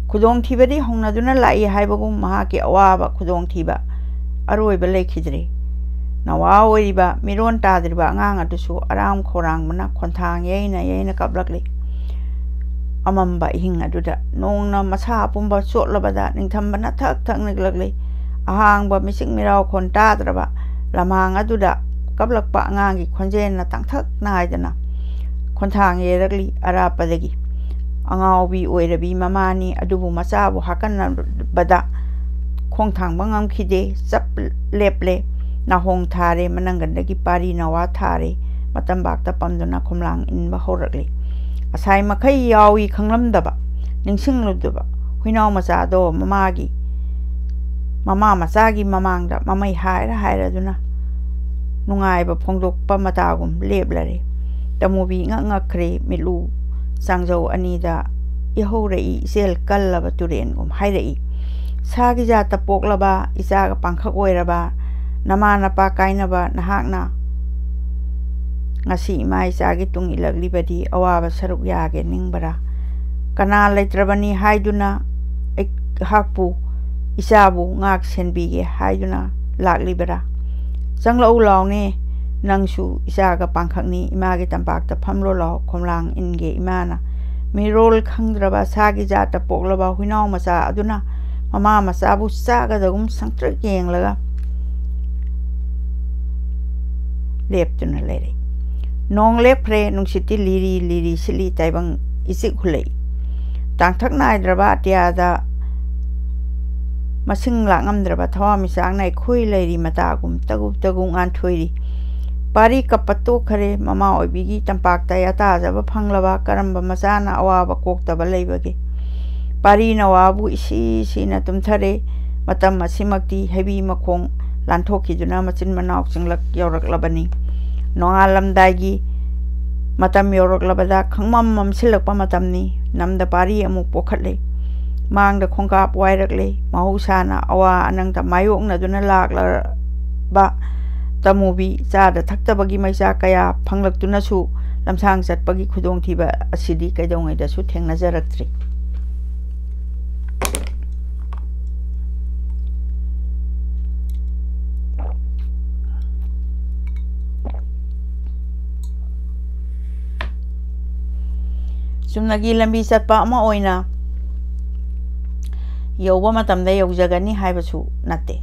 ꯈꯨꯗꯣꯡꯊꯤꯕꯗꯤ ꯍꯧꯅꯗꯨꯅ ꯂꯥꯛꯏ ꯍꯥꯏꯕꯒꯨꯝ ꯃꯍꯥꯛꯀꯤ ꯑꯋꯥꯕ ꯈꯨꯗꯣꯡꯊꯤꯕ ꯑꯔꯣꯏꯕ ꯂꯩꯈꯤꯗ꯭ꯔꯦ꯫ ꯅꯋꯥ ꯑꯣꯏꯔꯤꯕ ꯃꯤꯔꯣꯟ ꯇꯥꯗ꯭ꯔꯤꯕ ꯑꯉꯥꯡ ꯑꯗꯨꯁꯨ ꯑꯔꯥꯝ ꯈꯧꯔꯥꯡꯕꯅ ꯈꯣꯟꯊꯥꯡ ꯌꯩꯅ ꯌꯩꯅ ꯀꯞꯂꯛꯂꯤ꯫ ꯑꯃꯝꯕ ꯑꯍꯤꯡ ꯑꯗꯨꯗ ꯅꯣꯡꯅ ꯃꯁꯥ ꯑꯄꯨꯝꯕ ꯆꯣꯠꯂꯕꯗ ꯅꯤꯡꯊꯝꯕꯅ ꯊꯛ ꯊꯛ ꯅꯤꯛꯂꯛꯂꯤ꯫ ꯑꯍꯥꯡꯕ ꯃꯤꯆꯤꯛ ꯃꯤꯔꯥꯎꯈꯣꯟ ꯇꯥꯗ꯭ꯔꯕ ꯂꯝꯍꯥꯡ ꯑꯗꯨꯗ ꯀꯞꯂꯛꯄ ꯑꯉꯥꯡꯒꯤ ꯈꯣꯟꯖꯦꯜꯅ ꯇꯥꯡꯊꯛ ꯅꯥꯏꯗꯅ ꯈꯣꯟꯊꯥꯡ ꯌꯩꯔꯛꯂꯤ꯫ ꯑꯔꯥꯞꯄꯗꯒꯤ ꯑꯉꯥꯎꯕꯤ ꯑꯣꯏꯔꯕꯤ ꯃꯃꯥꯅꯤ ꯑꯗꯨꯕꯨ ꯃꯆꯥꯕꯨ ꯍꯥꯀꯟꯅꯕꯗ ꯈꯣꯡꯊꯥꯡꯕ ꯉꯝꯈꯤꯗꯦ꯫ ꯆꯞ ꯂꯦꯞꯂꯦ꯫ ꯅꯥꯍꯣꯡ ꯊꯥꯔꯦ꯫ ꯃꯅꯪꯒꯟꯗꯒꯤ ꯄꯥꯔꯤ ꯅꯋꯥ ꯊꯥꯔꯦ꯫ ꯃꯇꯝꯕꯥꯛꯇ ꯄꯝꯗꯨꯅ ꯈꯣꯝꯂꯥꯡ ꯏꯟꯕ ꯍꯧꯔꯛꯂꯤ꯫ ꯉꯁꯥꯏ ꯃꯈꯩ ꯌꯥꯎꯏ ꯈꯪꯂꯝꯗꯕ, ꯅꯤꯡꯁꯤꯡꯂꯨꯗꯕ ꯍꯨꯏꯅꯥꯎ ꯃꯆꯥꯗꯣ ꯃꯃꯥꯒꯤ, ꯃꯃꯥ ꯃꯆꯥꯒꯤ ꯃꯃꯥꯡꯗ ꯃꯃꯩ ꯍꯥꯏꯔ ꯍꯥꯏꯔꯗꯨꯅ ꯅꯨꯡꯉꯥꯏꯕ ꯐꯣꯡꯗꯣꯛꯄ ꯃꯇꯥꯒꯨꯝ ꯂꯦꯞꯂꯔꯦ꯫ ꯇꯃꯨꯕꯤ ꯉꯛ ꯉꯛꯈ꯭ꯔꯦ꯫ ꯃꯤꯠꯂꯨ ꯆꯥꯡꯖꯧ ꯑꯅꯤꯗ ꯏꯍꯧꯔꯛꯏ ꯏꯆꯦꯜ ꯀꯜꯂꯕ ꯇꯨꯔꯦꯟꯒꯨꯝ ꯍꯥꯏꯔꯛꯏ꯫ ꯁꯥꯒꯤ ꯖꯥꯠꯇ ꯄꯣꯛꯂꯕ, ꯏꯆꯥꯒ ꯄꯥꯡꯈꯛ ꯑꯣꯏꯔꯕ, ꯅꯃꯥ ꯅꯄꯥ ꯀꯥꯏꯅꯕ ꯅꯍꯥꯛꯅ ꯉꯁꯤ ꯏꯃꯥ ꯏꯆꯥꯒꯤ ꯇꯨꯡ ꯏꯜꯂꯛꯂꯤꯕꯗꯤ ꯑꯋꯥꯕ ꯁꯔꯨꯛ ꯌꯥꯒꯦ ꯅꯤꯡꯕꯔꯥ? ꯀꯅꯥ ꯂꯩꯇ꯭ꯔꯕꯅꯤ ꯍꯥꯏꯗꯨꯅ ꯑꯩꯍꯥꯛꯄꯨ, ꯏꯆꯥꯕꯨ ꯉꯥꯛ ꯁꯦꯟꯕꯤꯒꯦ ꯍꯥꯏꯗꯨꯅ ꯂꯥꯛꯂꯤꯕꯔꯥ? ꯆꯪꯂꯛꯎ ꯂꯥꯎꯅꯦ, ꯅꯪꯁꯨ ꯏꯆꯥꯒ ꯄꯥꯡꯈꯛꯅꯤ, ꯏꯃꯥꯒꯤ ꯇꯝꯄꯥꯛꯇ ꯐꯝꯂꯣ ꯂꯥꯎ꯫ ꯈꯣꯝꯂꯥꯡ ꯏꯟꯒꯦ ꯏꯃꯥꯅ꯫ ꯃꯤꯔꯣꯜ ꯈꯪꯗ꯭ꯔꯕ ꯁꯥꯒꯤ ꯖꯥꯠꯇ ꯄꯣꯛꯂꯕ ꯍꯨꯏꯅꯥꯎ ꯃꯆꯥ ꯑꯗꯨꯅ ꯃꯃꯥ ꯃꯆꯥꯕꯨ ꯆꯥꯒꯗꯒꯨꯝ ꯁꯪꯇ꯭ꯔꯤꯛ ꯌꯦꯡꯂꯒ ꯂꯦꯞꯇꯨꯅ ꯂꯩꯔꯦ꯫ ꯅꯣꯡ ꯂꯦꯞꯈ꯭ꯔꯦ꯫ ꯅꯨꯡꯁꯤꯠꯇꯤ ꯂꯤꯔꯤ ꯂꯤꯔꯤ ꯁꯤꯠꯂꯤ꯫ ꯇꯥꯏꯕꯪ ꯏꯆꯤꯛ ꯍꯨꯜꯂꯛꯏ꯫ ꯇꯥꯡꯊꯛ ꯅꯥꯏꯗ꯭ꯔꯕ ꯑꯇꯤꯌꯥꯗ ꯃꯁꯤꯡ ꯂꯥꯛꯉꯝꯗ꯭ꯔꯕ ꯊꯋꯥꯟꯃꯤꯆꯥꯛꯅ ꯑꯩꯈꯣꯏ ꯂꯩꯔꯤ ꯃꯇꯥꯒꯨꯝ ꯇꯒꯨ ꯇꯒꯨ ꯉꯥꯟꯊꯣꯏꯔꯤ꯫ ꯄꯥꯔꯤ ꯀꯞꯄ ꯇꯣꯛꯈꯔꯦ꯫ ꯃꯃꯥ ꯑꯣꯏꯕꯤꯒꯤ ꯇꯝꯄꯥꯛꯇ ꯌꯥꯇꯥꯖꯕ ꯐꯪꯂꯕ ꯀꯔꯝꯕ ꯃꯆꯥꯅ ꯑꯋꯥꯕ ꯀꯣꯛꯇꯕ ꯂꯩꯕꯒꯦ? ꯄꯥꯔꯤ ꯅꯋꯥꯕꯨ ꯏꯁꯤ ꯁꯤꯅ ꯇꯨꯝꯊꯔꯦ꯫ ꯃꯇꯝ ꯑꯁꯤꯃꯛꯇꯤ ꯍꯩꯕꯤ ꯃꯈꯣꯡ ꯂꯥꯟꯊꯣꯛꯈꯤꯗꯨꯅ ꯃꯆꯤꯟ ꯃꯅꯥꯎ ꯆꯤꯡꯂꯛ ꯌꯧꯔꯛꯂꯕꯅꯤ꯫ ꯅꯣꯡꯉꯥꯜꯂꯝꯗꯥꯏꯒꯤ ꯃꯇꯝ ꯌꯧꯔꯛꯂꯕꯗ ꯈꯪꯃꯝ ꯃꯝꯁꯤꯜꯂꯛꯄ ꯃꯇꯝꯅꯤ꯫ ꯅꯝꯗ ꯄꯥꯔꯤ ꯑꯃꯨꯛ ꯄꯣꯛꯈꯠꯂꯦ꯫ ꯃꯥꯡꯗ ꯈꯣꯡꯀꯥꯞ ꯋꯥꯏꯔꯛꯂꯦ꯫ ꯃꯍꯧꯁꯥꯅ ꯑꯋꯥ ꯑꯅꯪꯗ ꯃꯥꯌꯣꯛꯅꯗꯨꯅ ꯂꯥꯛꯂꯕ ꯇꯃꯨꯕꯤ ꯆꯥꯗ ꯊꯛꯇꯕꯒꯤ ꯃꯩꯆꯥꯛ ꯀꯌꯥ ꯐꯪꯂꯛꯇꯨꯅꯁꯨ ꯂꯝꯁꯥꯡ ꯆꯠꯄꯒꯤ ꯈꯨꯗꯣꯡꯊꯤꯕ ꯑꯁꯤꯗꯤ ꯀꯩꯗꯧꯉꯩꯗꯁꯨ ꯊꯦꯡꯅꯖꯔꯛꯇ꯭ꯔꯤ꯫ ꯆꯨꯝꯅꯒꯤ ꯂꯝꯕꯤ ꯆꯠꯄ ꯑꯃ ꯑꯣꯏꯅ ꯌꯧꯕ ꯃꯇꯝꯗ ꯌꯧꯖꯒꯅꯤ ꯍꯥꯏꯕꯁꯨ ꯅꯠꯇꯦ꯫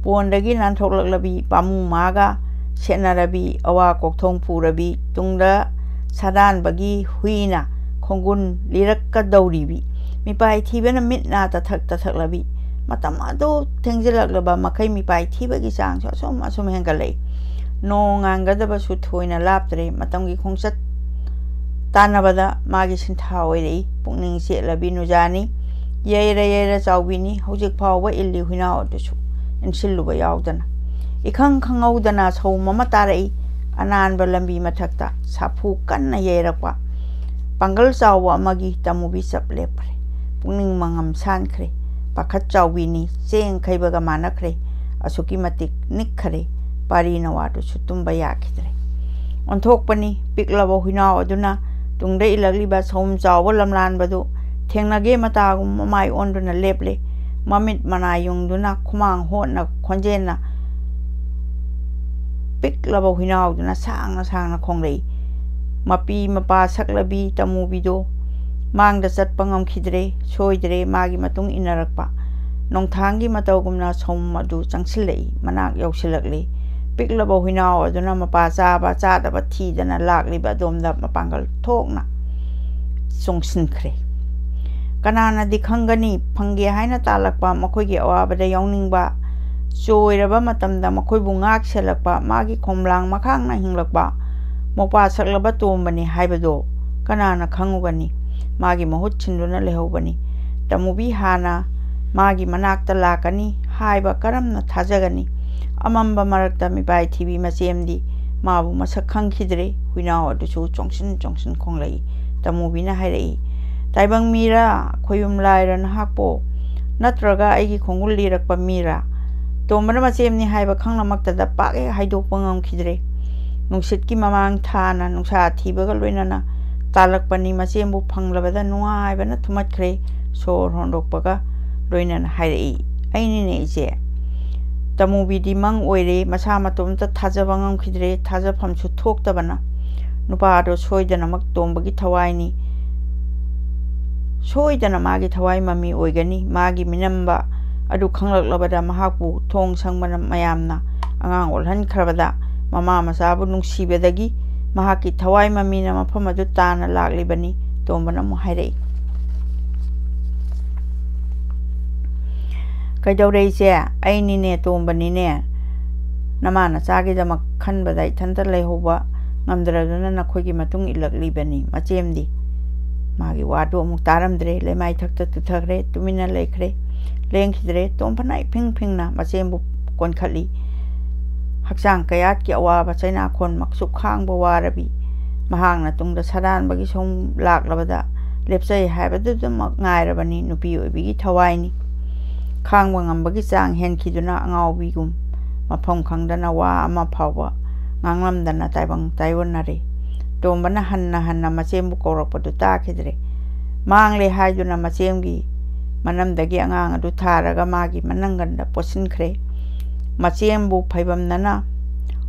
ꯄꯣꯟꯗꯒꯤ ꯅꯥꯟꯊꯣꯛꯂꯛꯂꯕꯤ ꯄꯥꯃꯨ ꯃꯥꯒ ꯁꯦꯠꯅꯔꯕꯤ, ꯑꯋꯥ ꯀꯣꯛꯊꯣꯡ ꯄꯨꯔꯕꯤ, ꯇꯨꯡꯗ ꯁꯥꯗꯥꯟꯕꯒꯤ ꯍꯨꯏꯅ ꯈꯣꯡꯒꯨꯟ ꯂꯤꯔꯛꯀꯗꯧꯔꯤꯕꯤ, ꯃꯤꯄꯥꯏ ꯊꯤꯕꯅ ꯃꯤꯠ ꯅꯥ ꯇꯊꯛ ꯇꯊꯛꯂꯕꯤ, ꯃꯇꯝ ꯑꯗꯨ ꯊꯦꯡꯖꯤꯜꯂꯛꯂꯕ ꯃꯈꯩ ꯃꯤꯄꯥꯏ ꯊꯤꯕꯒꯤ ꯆꯥꯡꯁꯨ ꯑꯁꯨꯝ ꯑꯁꯨꯝ ꯍꯦꯟꯒꯠꯂꯛꯏ꯫ ꯅꯣꯡ ꯉꯥꯟꯒꯗꯕꯁꯨ ꯊꯣꯏꯅ ꯂꯥꯞꯇ꯭ꯔꯦ꯫ ꯃꯇꯝꯒꯤ ꯈꯣꯡꯆꯠ ꯇꯥꯟꯅꯕꯗ ꯃꯥꯒꯤ ꯁꯤꯟꯊꯥ ꯑꯣꯏꯔꯛꯏ꯫ ꯄꯨꯛꯅꯤꯡ ꯆꯦꯠꯂꯕꯤ ꯅꯨꯖꯥꯅꯤ꯫ ꯌꯩꯔ ꯌꯩꯔ ꯆꯥꯎꯕꯤꯅꯤ꯫ ꯍꯧꯖꯤꯛ ꯐꯥꯎꯕ ꯏꯜꯂꯤ ꯍꯨꯏꯅꯥꯎ ꯑꯗꯨꯁꯨ ꯏꯟꯁꯤꯜꯂꯨꯕ ꯌꯥꯎꯗꯅ꯫ ꯏꯈꯪ ꯈꯪꯍꯧꯗꯅ ꯁꯧꯝ ꯑꯃ ꯇꯥꯔꯛꯏ꯫ ꯑꯅꯥꯟꯕ ꯂꯝꯕꯤ ꯃꯊꯛꯇ ꯁꯥꯐꯨ ꯀꯟꯅ ꯌꯩꯔꯛꯄ ꯄꯥꯡꯒꯜ ꯆꯥꯎꯕ ꯑꯃꯒꯤ ꯇꯃꯨꯕꯤ ꯆꯞ ꯂꯦꯞꯈ꯭ꯔꯦ꯫ ꯄꯨꯛꯅꯤꯡ ꯃꯉꯝ ꯁꯥꯟꯈ꯭ꯔꯦ꯫ ꯄꯥꯈꯠ ꯆꯥꯎꯕꯤꯅꯤ꯫ ꯆꯦꯡ ꯈꯩꯕꯒ ꯃꯥꯟꯅꯈ꯭ꯔꯦ꯫ ꯑꯁꯨꯛꯀꯤ ꯃꯇꯤꯛ ꯅꯤꯛꯈꯔꯦ꯫ ꯄꯥꯔꯤ ꯅꯋꯥꯗꯨꯁꯨ ꯇꯨꯝꯕ ꯌꯥꯈꯤꯗ꯭ꯔꯦ꯫ ꯑꯣꯟꯊꯣꯛꯄꯅꯤ꯫ ꯄꯤꯛꯂꯕ ꯍꯨꯏꯅꯥꯎ ꯑꯗꯨꯅ ꯇꯨꯡꯗ ꯏꯜꯂꯛꯂꯤꯕ ꯁꯧꯝ ꯆꯥꯎꯕ ꯂꯝꯂꯥꯟꯕꯗꯨ ꯊꯦꯡꯅꯒꯦ ꯃꯇꯥꯒꯨꯝ ꯃꯃꯥꯏ ꯑꯣꯟꯗꯨꯅ ꯂꯦꯞꯂꯦ꯫ ꯃꯃꯤꯠ ꯃꯅꯥ ꯌꯨꯡꯗꯨꯅ ꯈꯨꯃꯥꯡ ꯍꯣꯠꯅ ꯈꯣꯟꯖꯦꯜꯅ ꯄꯤꯛꯂꯕ ꯍꯨꯏꯅꯥꯎꯗꯨꯅ ꯁꯥꯡꯅ ꯁꯥꯡꯅ ꯈꯣꯡꯂꯛꯏ꯫ ꯃꯄꯤ ꯃꯄꯥ ꯁꯛꯂꯕꯤ ꯇꯃꯨꯕꯤꯗꯣ ꯃꯥꯡꯗ ꯆꯠꯄ ꯉꯝꯈꯤꯗ꯭ꯔꯦ꯫ ꯁꯣꯏꯗ꯭ꯔꯦ ꯃꯥꯒꯤ ꯃꯇꯨꯡ ꯏꯟꯅꯔꯛꯄ ꯅꯣꯡꯊꯥꯡꯒꯤ ꯃꯇꯧꯒꯨꯝꯅ ꯁꯧꯝ ꯑꯗꯨ ꯆꯪꯁꯤꯜꯂꯛꯏ꯫ ꯃꯅꯥꯛ ꯌꯧꯁꯤꯜꯂꯛꯂꯤ꯫ ꯄꯤꯛꯂꯕ ꯍꯨꯏꯅꯥꯎ ꯑꯗꯨꯅ ꯃꯄꯥ ꯆꯥꯕ ꯆꯥꯗꯕ ꯊꯤꯗꯅ ꯂꯥꯛꯂꯤꯕ ꯑꯗꯣꯝꯗ ꯃꯄꯥꯡꯒꯜ ꯊꯣꯛꯅ ꯆꯣꯡꯁꯤꯟꯈ꯭ꯔꯦ꯫ ꯀꯅꯥꯅꯗꯤ ꯈꯪꯒꯅꯤ, ꯐꯪꯒꯦ ꯍꯥꯏꯅ ꯇꯥꯜꯂꯛꯄ, ꯃꯈꯣꯏꯒꯤ ꯑꯋꯥꯕꯗ ꯌꯥꯎꯅꯤꯡꯕ, ꯆꯣꯏꯔꯕ ꯃꯇꯝꯗ ꯃꯈꯣꯏꯕꯨ ꯉꯥꯛ ꯁꯦꯜꯂꯛꯄ, ꯃꯥꯒꯤ ꯈꯣꯝꯂꯥꯡ ꯃꯈꯥꯡꯅ ꯍꯤꯡꯂꯛꯄ ꯃꯧꯄꯥ ꯁꯛꯂꯕ ꯇꯣꯝꯕꯅꯤ ꯍꯥꯏꯕꯗꯣ ꯀꯅꯥꯅ ꯈꯪꯉꯨꯒꯅꯤ? ꯃꯥꯒꯤ ꯃꯍꯨꯠ ꯁꯤꯟꯗꯨꯅ ꯂꯩꯍꯧꯕꯅꯤ꯫ ꯇꯃꯨꯕꯤ ꯍꯥꯟꯅ ꯃꯥꯒꯤ ꯃꯅꯥꯛꯇ ꯂꯥꯛꯀꯅꯤ ꯍꯥꯏꯕ ꯀꯔꯝꯅ ꯊꯥꯖꯒꯅꯤ? ꯑꯃꯝꯕ ꯃꯔꯛꯇ ꯃꯤꯄꯥꯏ ꯊꯤꯕꯤ ꯃꯆꯦꯝꯗꯤ ꯃꯥꯕꯨ ꯃꯁꯛ ꯈꯪꯈꯤꯗ꯭ꯔꯦ꯫ ꯍꯨꯏꯅꯥꯎ ꯑꯗꯨꯁꯨ ꯆꯣꯡꯁꯤꯟ ꯆꯣꯡꯁꯤꯟ ꯈꯣꯡꯂꯛꯏ꯫ ꯇꯃꯨꯕꯤꯅ ꯍꯥꯏꯔꯛꯏ, "ꯇꯥꯏꯕꯪ ꯃꯤꯔꯥ, ꯈꯣꯌꯨꯝ ꯂꯥꯏꯔ ꯅꯍꯥꯛꯄꯣ? ꯅꯠꯇ꯭ꯔꯒ ꯑꯩꯒꯤ ꯈꯣꯡꯒꯨꯜ ꯂꯤꯔꯛꯄ ꯃꯤꯔꯥ?" ꯇꯣꯝꯕꯅ ꯃꯆꯦꯝꯅꯤ ꯍꯥꯏꯕ ꯈꯪꯂꯃꯛꯇꯗ ꯄꯥꯛ ꯍꯦꯛ ꯍꯥꯏꯗꯣꯛꯄ ꯉꯝꯈꯤꯗ꯭ꯔꯦ꯫ ꯅꯨꯡꯁꯤꯠꯀꯤ ꯃꯃꯥꯡ ꯊꯥꯅ ꯅꯨꯡꯁꯥ ꯊꯤꯕꯒ ꯂꯣꯏꯅꯅ ꯇꯥꯜꯂꯛꯄꯅꯤ꯫ ꯃꯆꯦꯝꯕꯨ ꯐꯪꯂꯕꯗ ꯅꯨꯡꯉꯥꯏꯕꯅ ꯊꯨꯝꯃꯠꯈ꯭ꯔꯦ꯫ ꯁꯣꯔ ꯍꯣꯟꯗꯣꯛꯄꯒ ꯂꯣꯏꯅꯅ ꯍꯥꯏꯔꯛꯏ, "ꯑꯩꯅꯤꯅꯦ ꯏꯆꯦ!" ꯇꯃꯨꯕꯤꯗꯤ ꯃꯪ ꯑꯣꯏꯔꯦ꯫ ꯃꯁꯥ ꯃꯇꯣꯝꯇ ꯊꯥꯖꯕ ꯉꯝꯈꯤꯗ꯭ꯔꯦ꯫ ꯊꯥꯖꯐꯝꯁꯨ ꯊꯣꯛꯇꯕꯅ ꯅꯨꯄꯥ ꯑꯗꯣ ꯁꯣꯏꯗꯅꯃꯛ ꯇꯣꯝꯕꯒꯤ ꯊꯋꯥꯏꯅꯤ꯫ ꯁꯣꯏꯗꯅ ꯃꯥꯒꯤ ꯊꯋꯥꯏ ꯃꯃꯤ ꯑꯣꯏꯒꯅꯤ꯫ ꯃꯥꯒꯤ ꯃꯤꯅꯝꯕ ꯑꯗꯨ ꯈꯪꯂꯛꯂꯕꯗ ꯃꯍꯥꯛꯄꯨ ꯊꯣꯡ ꯁꯪꯕꯅ ꯃꯌꯥꯝꯅ ꯑꯉꯥꯡ ꯑꯣꯜꯍꯟꯈ꯭ꯔꯕꯗ ꯃꯃꯥ ꯃꯆꯥꯕꯨ ꯅꯨꯡꯁꯤꯕꯗꯒꯤ ꯃꯍꯥꯛꯀꯤ ꯊꯋꯥꯏ ꯃꯃꯤꯅ ꯃꯐꯝ ꯑꯗꯨ ꯇꯥꯟꯅ ꯂꯥꯛꯂꯤꯕꯅꯤ꯫ ꯇꯣꯝꯕꯅ ꯑꯃꯨꯛ ꯍꯥꯏꯔꯛꯏ, "ꯀꯩꯗꯧꯔꯦ ꯏꯆꯦ? ꯑꯩꯅꯤꯅꯦ, ꯇꯣꯝꯕꯅꯤꯅꯦ꯫ ꯅꯃꯥ ꯅꯆꯥꯒꯤꯗꯃꯛ ꯈꯟꯕꯗ ꯏꯊꯟꯇ ꯂꯩꯍꯧꯕ ꯉꯝꯗ꯭ꯔꯗꯨꯅ ꯅꯈꯣꯏꯒꯤ ꯃꯇꯨꯡ ꯏꯜꯂꯛꯂꯤꯕꯅꯤ꯫ ꯃꯆꯦꯝꯗꯤ?" ꯃꯥꯒꯤ ꯋꯥꯗꯨ ꯑꯃꯨꯛ ꯇꯥꯔꯝꯗ꯭ꯔꯦ꯫ ꯂꯩꯃꯥꯏ ꯊꯛꯇ ꯇꯨꯊꯈ꯭ꯔꯦ꯫ ꯇꯨꯃꯤꯟꯅ ꯂꯩꯈ꯭ꯔꯦ꯫ ꯂꯦꯡꯈꯤꯗ꯭ꯔꯦ꯫ ꯇꯣꯝꯕꯅ ꯏꯐꯤꯡ ꯐꯤꯡꯅ ꯃꯆꯦꯝꯕꯨ ꯀꯣꯟꯈꯠꯂꯤ꯫ ꯍꯛꯆꯥꯡ ꯀꯌꯥꯠꯀꯤ ꯑꯋꯥꯕ ꯆꯩꯅꯥꯈꯣꯟꯃꯛꯁꯨ ꯈꯥꯡꯕ ꯋꯥꯔꯕꯤ ꯃꯍꯥꯛꯅ ꯇꯨꯡꯗ ꯁꯥꯗꯥꯟꯕꯒꯤ ꯁꯣꯡ ꯂꯥꯛꯂꯕꯗ ꯂꯦꯞꯆꯩ ꯍꯥꯏꯕꯗꯨꯗꯃꯛ ꯉꯥꯏꯔꯕꯅꯤ꯫ ꯅꯨꯄꯤ ꯑꯣꯏꯕꯤꯒꯤ ꯊꯋꯥꯏꯅꯤ꯫ ꯈꯥꯡꯕ ꯉꯝꯕꯒꯤ ꯆꯥꯡ ꯍꯦꯟꯈꯤꯗꯨꯅ ꯑꯉꯥꯎꯕꯤꯒꯨꯝ ꯃꯐꯝ ꯈꯪꯗꯅ ꯋꯥ ꯑꯃ ꯐꯥꯎꯕ ꯉꯥꯡꯂꯝꯗꯅ ꯇꯥꯏꯕꯪ ꯇꯥꯏꯑꯣꯟꯅꯔꯦ꯫ ꯇꯣꯝꯕꯅ ꯍꯟꯅ ꯍꯟꯅ ꯃꯆꯦꯝꯕꯨ ꯀꯧꯔꯛꯄꯗꯨ ꯇꯥꯈꯤꯗ꯭ꯔꯦ꯫ ꯃꯥꯡꯂꯦ ꯍꯥꯏꯗꯨꯅ ꯃꯆꯦꯝꯒꯤ ꯃꯅꯝꯗꯒꯤ ꯑꯉꯥꯡ ꯑꯗꯨ ꯊꯥꯔꯒ ꯃꯥꯒꯤ ꯃꯅꯪꯒꯟꯗ ꯄꯣꯠꯁꯤꯟꯈ꯭ꯔꯦ꯫ ꯃꯆꯦꯝꯕꯨ ꯐꯩꯕꯝꯅꯅ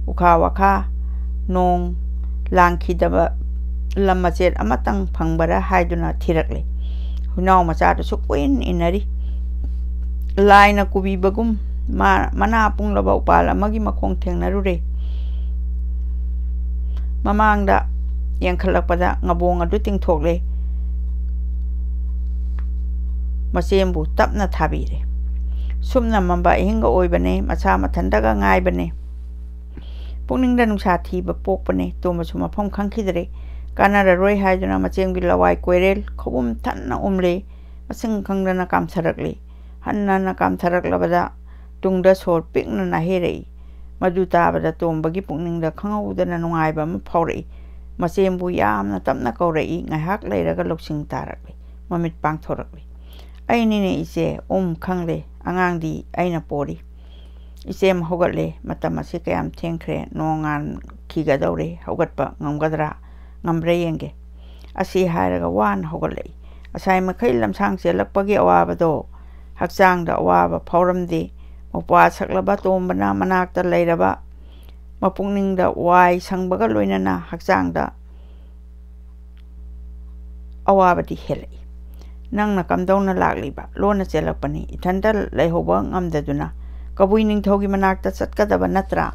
ꯎꯈꯥ ꯋꯥꯈꯥ ꯅꯣꯡ ꯂꯥꯡꯈꯤꯗꯕ ꯂꯝ ꯃꯆꯦꯠ ꯑꯃꯇꯪ ꯐꯪꯕꯔꯥ ꯍꯥꯏꯗꯨꯅ ꯊꯤꯔꯛꯂꯦ꯫ ꯍꯨꯏꯅꯥꯎ ꯃꯆꯥꯗꯨꯁꯨ ꯀꯣꯏꯏꯟ ꯏꯟꯅꯔꯤ꯫ ꯂꯥꯏꯅ ꯀꯨꯕꯤꯕꯒꯨꯝ ꯃꯥ ꯃꯅꯥ ꯄꯨꯡꯂꯕ ꯎꯄꯥꯜ ꯑꯃꯒꯤ ꯃꯈꯣꯡ ꯊꯦꯡꯅꯔꯨꯔꯦ꯫ ꯃꯃꯥꯡꯗ ꯌꯦꯡꯈꯠꯂꯛꯄꯗ ꯉꯕꯣꯡ ꯑꯗꯨ ꯇꯤꯡꯊꯣꯛꯂꯦ꯫ ꯃꯆꯦꯝꯕꯨ ꯇꯞꯅ ꯊꯥꯕꯤꯔꯦ꯫ ꯁꯨꯞꯅ ꯃꯝꯕ ꯑꯍꯤꯡꯒ ꯑꯣꯏꯕꯅꯦ꯫ ꯃꯁꯥ ꯃꯊꯟꯇꯒ ꯉꯥꯏꯕꯅꯦ꯫ ꯄꯨꯛꯅꯤꯡꯗ ꯅꯨꯡꯁꯥ ꯊꯤꯕ ꯄꯣꯛꯄꯅꯦ꯫ ꯇꯣꯝꯕꯁꯨ ꯃꯐꯝ ꯈꯪꯈꯤꯗ꯭ꯔꯦ꯫ ꯀꯥꯟꯅꯔꯔꯣꯏ ꯍꯥꯏꯗꯨꯅ ꯃꯆꯦꯝꯒꯤ ꯂꯋꯥꯏ ꯀꯣꯏꯔꯦꯜ ꯈꯧꯄꯨꯝ ꯊꯟꯅ ꯎꯝꯂꯦ꯫ ꯃꯁꯤꯡ ꯈꯪꯗꯅ ꯀꯥꯝꯊꯔꯛꯂꯦ꯫ ꯍꯟꯅ ꯍꯟꯅ ꯀꯥꯝꯊꯔꯛꯂꯕꯗ ꯇꯨꯡꯗ ꯁꯣꯔ ꯄꯤꯛꯅ ꯅꯥꯍꯦꯔꯛꯏ꯫ ꯃꯗꯨ ꯇꯥꯕꯗ ꯇꯣꯝꯕꯒꯤ ꯄꯨꯛꯅꯤꯡꯗ ꯈꯪꯍꯧꯗꯅ ꯅꯨꯡꯉꯥꯏꯕ ꯑꯃ ꯐꯥꯎꯔꯛꯏ꯫ ꯃꯆꯦꯝꯕꯨ ꯌꯥꯝꯅ ꯇꯞꯅ ꯀꯧꯔꯛꯏ꯫ ꯉꯥꯏꯍꯥꯛ ꯂꯩꯔꯒ ꯂꯧꯁꯤꯡ ꯇꯥꯔꯛꯂꯦ꯫ ꯃꯃꯤꯠ ꯄꯥꯡꯊꯣꯔꯛꯂꯦ꯫ "ꯑꯩꯅꯤꯅꯦ ꯏꯆꯦ, ꯎꯝ ꯈꯪꯂꯦ꯫ ꯑꯉꯥꯡꯗꯤ ꯑꯩꯅ ꯄꯣꯔꯤ꯫" ꯏꯆꯦꯝ ꯍꯧꯒꯠꯂꯦ꯫ ꯃꯇꯝ ꯑꯁꯤ ꯀꯌꯥꯝ ꯊꯦꯡꯈ꯭ꯔꯦ? ꯅꯣꯡꯉꯥꯟꯈꯤꯒꯗꯧꯔꯦ꯫ ꯍꯧꯒꯠꯄ ꯉꯝꯒꯗ꯭ꯔꯥ? ꯉꯝꯕ꯭ꯔꯥ ꯌꯦꯡꯒꯦ꯫ ꯑꯁꯤ ꯍꯥꯏꯔꯒ ꯋꯥꯅ ꯍꯧꯒꯠꯂꯛꯏ꯫ ꯉꯁꯥꯏ ꯃꯈꯩ ꯂꯝꯁꯥꯡ ꯆꯦꯜꯂꯛꯄꯒꯤ ꯑꯋꯥꯕꯗꯣ ꯍꯛꯆꯥꯡꯗ ꯑꯋꯥꯕ ꯐꯥꯎꯔꯝꯗꯦ꯫ ꯃꯧꯄ꯭ꯋꯥ ꯁꯛꯂꯕ ꯇꯣꯝꯕꯅ ꯃꯅꯥꯛꯇ ꯂꯩꯔꯕ ꯃꯄꯨꯛꯅꯤꯡꯗ ꯋꯥꯏ ꯁꯪꯕꯒ ꯂꯣꯏꯅꯅ ꯍꯛꯆꯥꯡꯗ ꯑꯋꯥꯕꯗꯤ ꯍꯦꯜꯂꯛꯏ꯫ "ꯅꯪꯅ ꯀꯝꯗꯧꯅ ꯂꯥꯛꯂꯤꯕ?" "ꯂꯣꯟꯅ ꯆꯦꯜꯂꯛꯄꯅꯤ, ꯏꯊꯟꯇ ꯂꯩꯍꯧꯕ ꯉꯝꯗꯗꯨꯅ꯫ ꯀꯕꯨꯏ ꯅꯤꯡꯊꯧꯒꯤ ꯃꯅꯥꯛꯇ ꯆꯠꯀꯗꯕ ꯅꯠꯇ꯭ꯔꯥ?"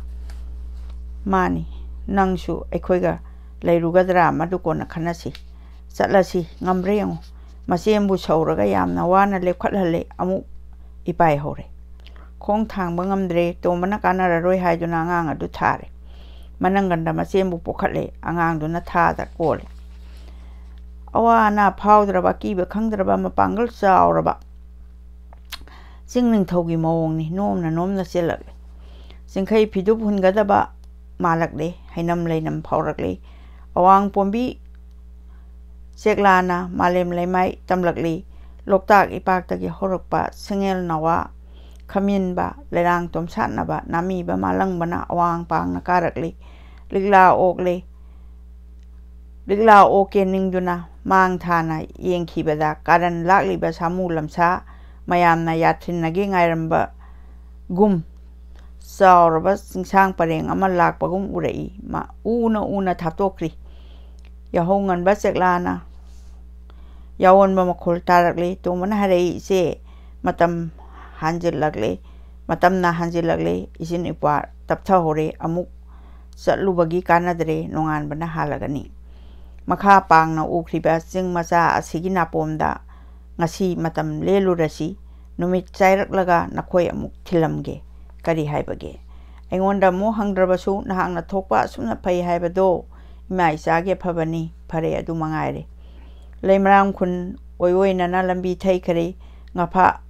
"ꯃꯥꯅꯤ, ꯅꯪꯁꯨ ꯑꯩꯈꯣꯏꯒ ꯂꯩꯔꯨꯒꯗ꯭ꯔꯥ? ꯃꯗꯨ ꯀꯣꯟꯅ ꯈꯟꯅꯁꯤ꯫ ꯆꯠꯂꯁꯤ, ꯉꯝꯕ꯭ꯔꯥ ꯌꯦꯡꯉꯨ꯫" ꯃꯆꯦꯝꯕꯨ ꯁꯧꯔꯒ ꯌꯥꯝꯅ ꯋꯥꯅ ꯂꯦꯞꯈꯠꯍꯜꯂꯦ꯫ ꯑꯃꯨꯛ ꯏꯄꯥꯏ ꯍꯧꯔꯦ꯫ ꯈꯣꯡ ꯊꯥꯡꯕ ꯉꯝꯗ꯭ꯔꯦ꯫ ꯇꯣꯝꯕꯅ ꯀꯥꯟꯅꯔꯔꯣꯏ ꯍꯥꯏꯗꯨꯅ ꯑꯉꯥꯡ ꯑꯗꯨ ꯊꯥꯔꯦ꯫ ꯃꯅꯪꯒꯟꯗ ꯃꯆꯦꯝꯕꯨ ꯄꯣꯛꯈꯠꯂꯦ꯫ ꯑꯉꯥꯡꯗꯨꯅ ꯊꯥꯗ ꯀꯣꯜꯂꯦ꯫ ꯑꯋꯥ ꯑꯅꯥ ꯐꯥꯎꯗ꯭ꯔꯕ, ꯑꯀꯤꯕ ꯈꯪꯗ꯭ꯔꯕ, ꯃꯄꯥꯡꯒꯜ ꯆꯥꯎꯔꯕ ꯆꯤꯡ ꯅꯤꯡꯊꯧꯒꯤ ꯃꯑꯣꯡꯅꯤ꯫ ꯅꯣꯝꯅ ꯅꯣꯝꯅ ꯆꯦꯜꯂꯛꯂꯦ꯫ ꯆꯤꯡꯈꯩ ꯐꯤꯗꯨꯞ ꯍꯨꯟꯒꯗꯕ ꯃꯥꯜꯂꯛꯂꯦ꯫ ꯍꯩꯅꯝ ꯂꯩꯅꯝ ꯐꯥꯎꯔꯛꯂꯦ꯫ ꯑꯋꯥꯡ ꯄꯣꯝꯕꯤ ꯆꯦꯛꯂꯥꯅ ꯃꯥꯂꯦꯝ ꯂꯩꯃꯥꯏ ꯇꯝꯂꯛꯂꯤ꯫ ꯂꯣꯛꯇꯥꯛ ꯏꯄꯥꯛꯇꯒꯤ ꯍꯧꯔꯛꯄ ꯁꯤꯡꯉꯦꯜ ꯅꯋꯥ ꯈꯃꯤꯟꯕ ꯂꯩꯔꯥꯡ ꯇꯣꯝꯁꯥꯠꯅꯕ ꯅꯥꯃꯤꯕ ꯃꯥꯂꯪꯕꯅ ꯑꯋꯥꯡ ꯄꯥꯡꯅ ꯀꯥꯔꯛꯂꯤ꯫ ꯂꯤꯛꯂꯥ ꯑꯣꯛꯂꯤ꯫ ꯂꯤꯛꯂꯥ ꯑꯣꯛꯀꯦ ꯅꯤꯡꯗꯨꯅ ꯃꯥꯡ ꯊꯥꯅ ꯌꯦꯡꯈꯤꯕꯗ ꯀꯥꯔꯟ ꯂꯥꯛꯂꯤꯕ ꯁꯥꯃꯨ ꯂꯝꯁꯥ ꯃꯌꯥꯝꯅ ꯌꯥꯊꯤꯟꯅꯒꯦ ꯉꯥꯏꯔꯝꯕꯒꯨꯝ ꯆꯥꯎꯔꯕ ꯆꯤꯡꯁꯥꯡ ꯄꯔꯦꯡ ꯑꯃ ꯂꯥꯛꯄꯒꯨꯝ ꯎꯔꯛꯏ꯫ ꯃꯥ ꯎꯅ ꯎꯅ ꯊꯥꯞꯇꯣꯛꯈ꯭ꯔꯤ꯫ ꯌꯥꯍꯧ ꯉꯟꯕ ꯆꯦꯛꯂꯥꯅ ꯌꯥꯑꯣꯟꯕ ꯃꯈꯣꯜ ꯇꯥꯔꯛꯂꯤ꯫ ꯇꯣꯝꯕꯅ ꯍꯥꯏꯔꯛꯏ, "ꯏꯆꯦ, ꯃꯇꯝ ꯍꯟꯖꯤꯜꯂꯛꯂꯤ, ꯃꯇꯝꯅ ꯍꯟꯖꯤꯜꯂꯛꯂꯤ꯫ ꯏꯆꯤꯟ ꯏꯄ꯭ꯋꯥ ꯇꯞꯊꯍꯧꯔꯦ꯫ ꯑꯃꯨꯛ ꯆꯠꯂꯨꯕꯒꯤ ꯀꯥꯟꯅꯗ꯭ꯔꯦ, ꯅꯣꯡꯉꯥꯟꯕꯅ ꯍꯥꯜꯂꯒꯅꯤ꯫" ꯃꯈꯥ ꯄꯥꯡꯅ ꯎꯈ꯭ꯔꯤꯕ ꯆꯤꯡ ꯃꯆꯥ ꯑꯁꯤꯒꯤ ꯅꯥꯄꯣꯝꯗ ꯉꯁꯤ ꯃꯇꯝ ꯂꯦꯜꯂꯨꯔꯁꯤ꯫ ꯅꯨꯃꯤꯠ ꯆꯥꯏꯔꯛꯂꯒ ꯅꯈꯣꯏ ꯑꯃꯨꯛ ꯊꯤꯜꯂꯝꯒꯦ꯫ ꯀꯔꯤ ꯍꯥꯏꯕꯒꯦ? ꯑꯩꯉꯣꯟꯗ ꯑꯃꯨꯛ ꯍꯪꯗ꯭ꯔꯕꯁꯨ ꯅꯍꯥꯛꯅ ꯊꯣꯛꯄ ꯑꯁꯨꯝꯅ ꯐꯩ ꯍꯥꯏꯕꯗꯣ ꯏꯃꯥ ꯏꯆꯥꯒꯤ ꯑꯐꯕꯅꯤ꯫ ꯐꯔꯦ, ꯑꯗꯨ ꯃꯉꯥꯏꯔꯦ꯫ ꯂꯩꯃꯔꯥꯝ ꯈꯨꯟ ꯑꯣꯏ ꯑꯣꯏꯅꯅ ꯂꯝꯕꯤ ꯊꯩꯈ꯭ꯔꯦ꯫ ꯉꯐꯥ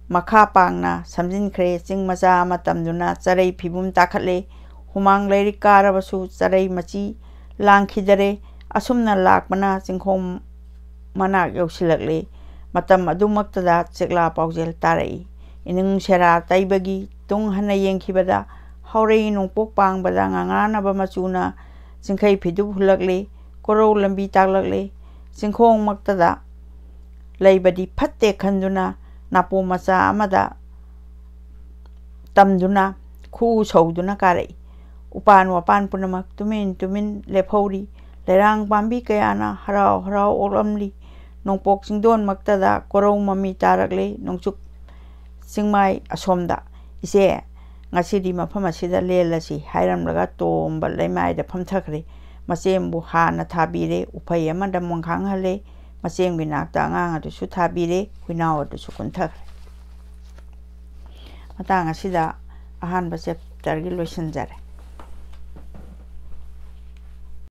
ꯃꯈꯥ ꯄꯥꯡꯅ ꯁꯝꯖꯤꯟꯈ꯭ꯔꯦ꯫ ꯆꯤꯡ ꯃꯆꯥ ꯑꯃ ꯇꯝꯗꯨꯅ ꯆꯔꯩ ꯐꯤꯕꯨꯝ ꯇꯥꯈꯠꯂꯦ꯫ ꯍꯨꯃꯥꯡ ꯂꯩꯔꯤꯛ ꯀꯥꯔꯕꯁꯨ ꯆꯔꯩ ꯃꯆꯤ ꯂꯥꯡꯈꯤꯗꯔꯦ꯫ ꯑꯁꯨꯝꯅ ꯂꯥꯛꯄꯅ ꯆꯤꯡꯈꯣꯡ ꯃꯅꯥꯛ ꯌꯧꯁꯤꯜꯂꯛꯂꯦ꯫ ꯃꯇꯝ ꯑꯗꯨꯃꯛꯇꯗ ꯆꯦꯛꯂꯥ ꯄꯥꯎꯖꯦꯜ ꯇꯥꯔꯛꯏ꯫ ꯏꯅꯤꯡ ꯁꯦꯔꯥ ꯇꯩꯕꯒꯤ ꯇꯨꯡ ꯍꯟꯅ ꯌꯦꯡꯈꯤꯕꯗ ꯍꯥꯎꯔꯩ ꯅꯣꯡꯄꯣꯛ ꯄꯥꯡꯕꯗ ꯉꯥꯉꯥꯅꯕ ꯃꯆꯨꯅ ꯆꯤꯡꯈꯩ ꯐꯤꯗꯨꯞ ꯍꯨꯜꯂꯛꯂꯦ꯫ ꯀꯣꯔꯧ ꯂꯝꯕꯤ ꯇꯥꯛꯂꯛꯂꯦ꯫ ꯆꯤꯡꯈꯣꯡꯃꯛꯇꯗ ꯂꯩꯕꯗꯤ ꯐꯠꯇꯦ ꯈꯟꯗꯨꯅ ꯅꯥꯄꯣꯝ ꯃꯆꯥ ꯑꯃꯗ ꯇꯝꯗꯨꯅ ꯈꯨꯎ ꯁꯧꯗꯨꯅ ꯀꯥꯔꯛꯏ꯫ ꯎꯄꯥꯟ ꯋꯥꯄꯥꯟ ꯄꯨꯝꯅꯃꯛ ꯇꯨꯃꯤꯟ ꯇꯨꯃꯤꯟ ꯂꯦꯞꯍꯧꯔꯤ꯫ ꯂꯩꯔꯥꯡ ꯄꯥꯝꯕꯤ ꯀꯌꯥꯅ ꯍꯔꯥꯎ ꯍꯔꯥꯎ ꯑꯣꯛꯂꯝꯂꯤ꯫ ꯅꯣꯡꯄꯣꯛ ꯆꯤꯡꯗꯣꯟꯃꯛꯇꯗ ꯀꯣꯔꯧ ꯃꯃꯤ ꯇꯥꯔꯛꯂꯤ, ꯅꯣꯡꯆꯨꯞ ꯆꯤꯡꯃꯥꯏ ꯑꯁꯣꯝꯗ꯫ "ꯏꯆꯦ, ꯉꯁꯤꯗꯤ ꯃꯐꯝ ꯑꯁꯤꯗ ꯂꯦꯜꯂꯁꯤ" ꯍꯥꯏꯔꯝꯂꯒ ꯇꯣꯝꯕ ꯂꯩꯃꯥꯏꯗ ꯐꯝꯊꯈ꯭ꯔꯦ꯫ ꯃꯆꯦꯝꯕꯨ ꯍꯥꯟꯅ ꯊꯥꯕꯤꯔꯦ, ꯎꯐꯩ ꯑꯃꯗ ꯃꯣꯡꯈꯥꯡꯍꯜꯂꯦ꯫ ꯃꯆꯦꯝꯒꯤ ꯅꯥꯛꯇ ꯑꯉꯥꯡ ꯑꯗꯨꯁꯨ ꯊꯥꯕꯤꯔꯦ, ꯍꯨꯏꯅꯥꯎ ꯑꯗꯨꯁꯨ ꯀꯨꯟꯊꯈ꯭ꯔꯦ꯫ ꯃꯇꯥꯡ ꯑꯁꯤꯗ ꯑꯍꯥꯟꯕ ꯆꯦꯞꯇꯔꯒꯤ ꯂꯣꯏꯁꯤꯟꯖꯔꯦ꯫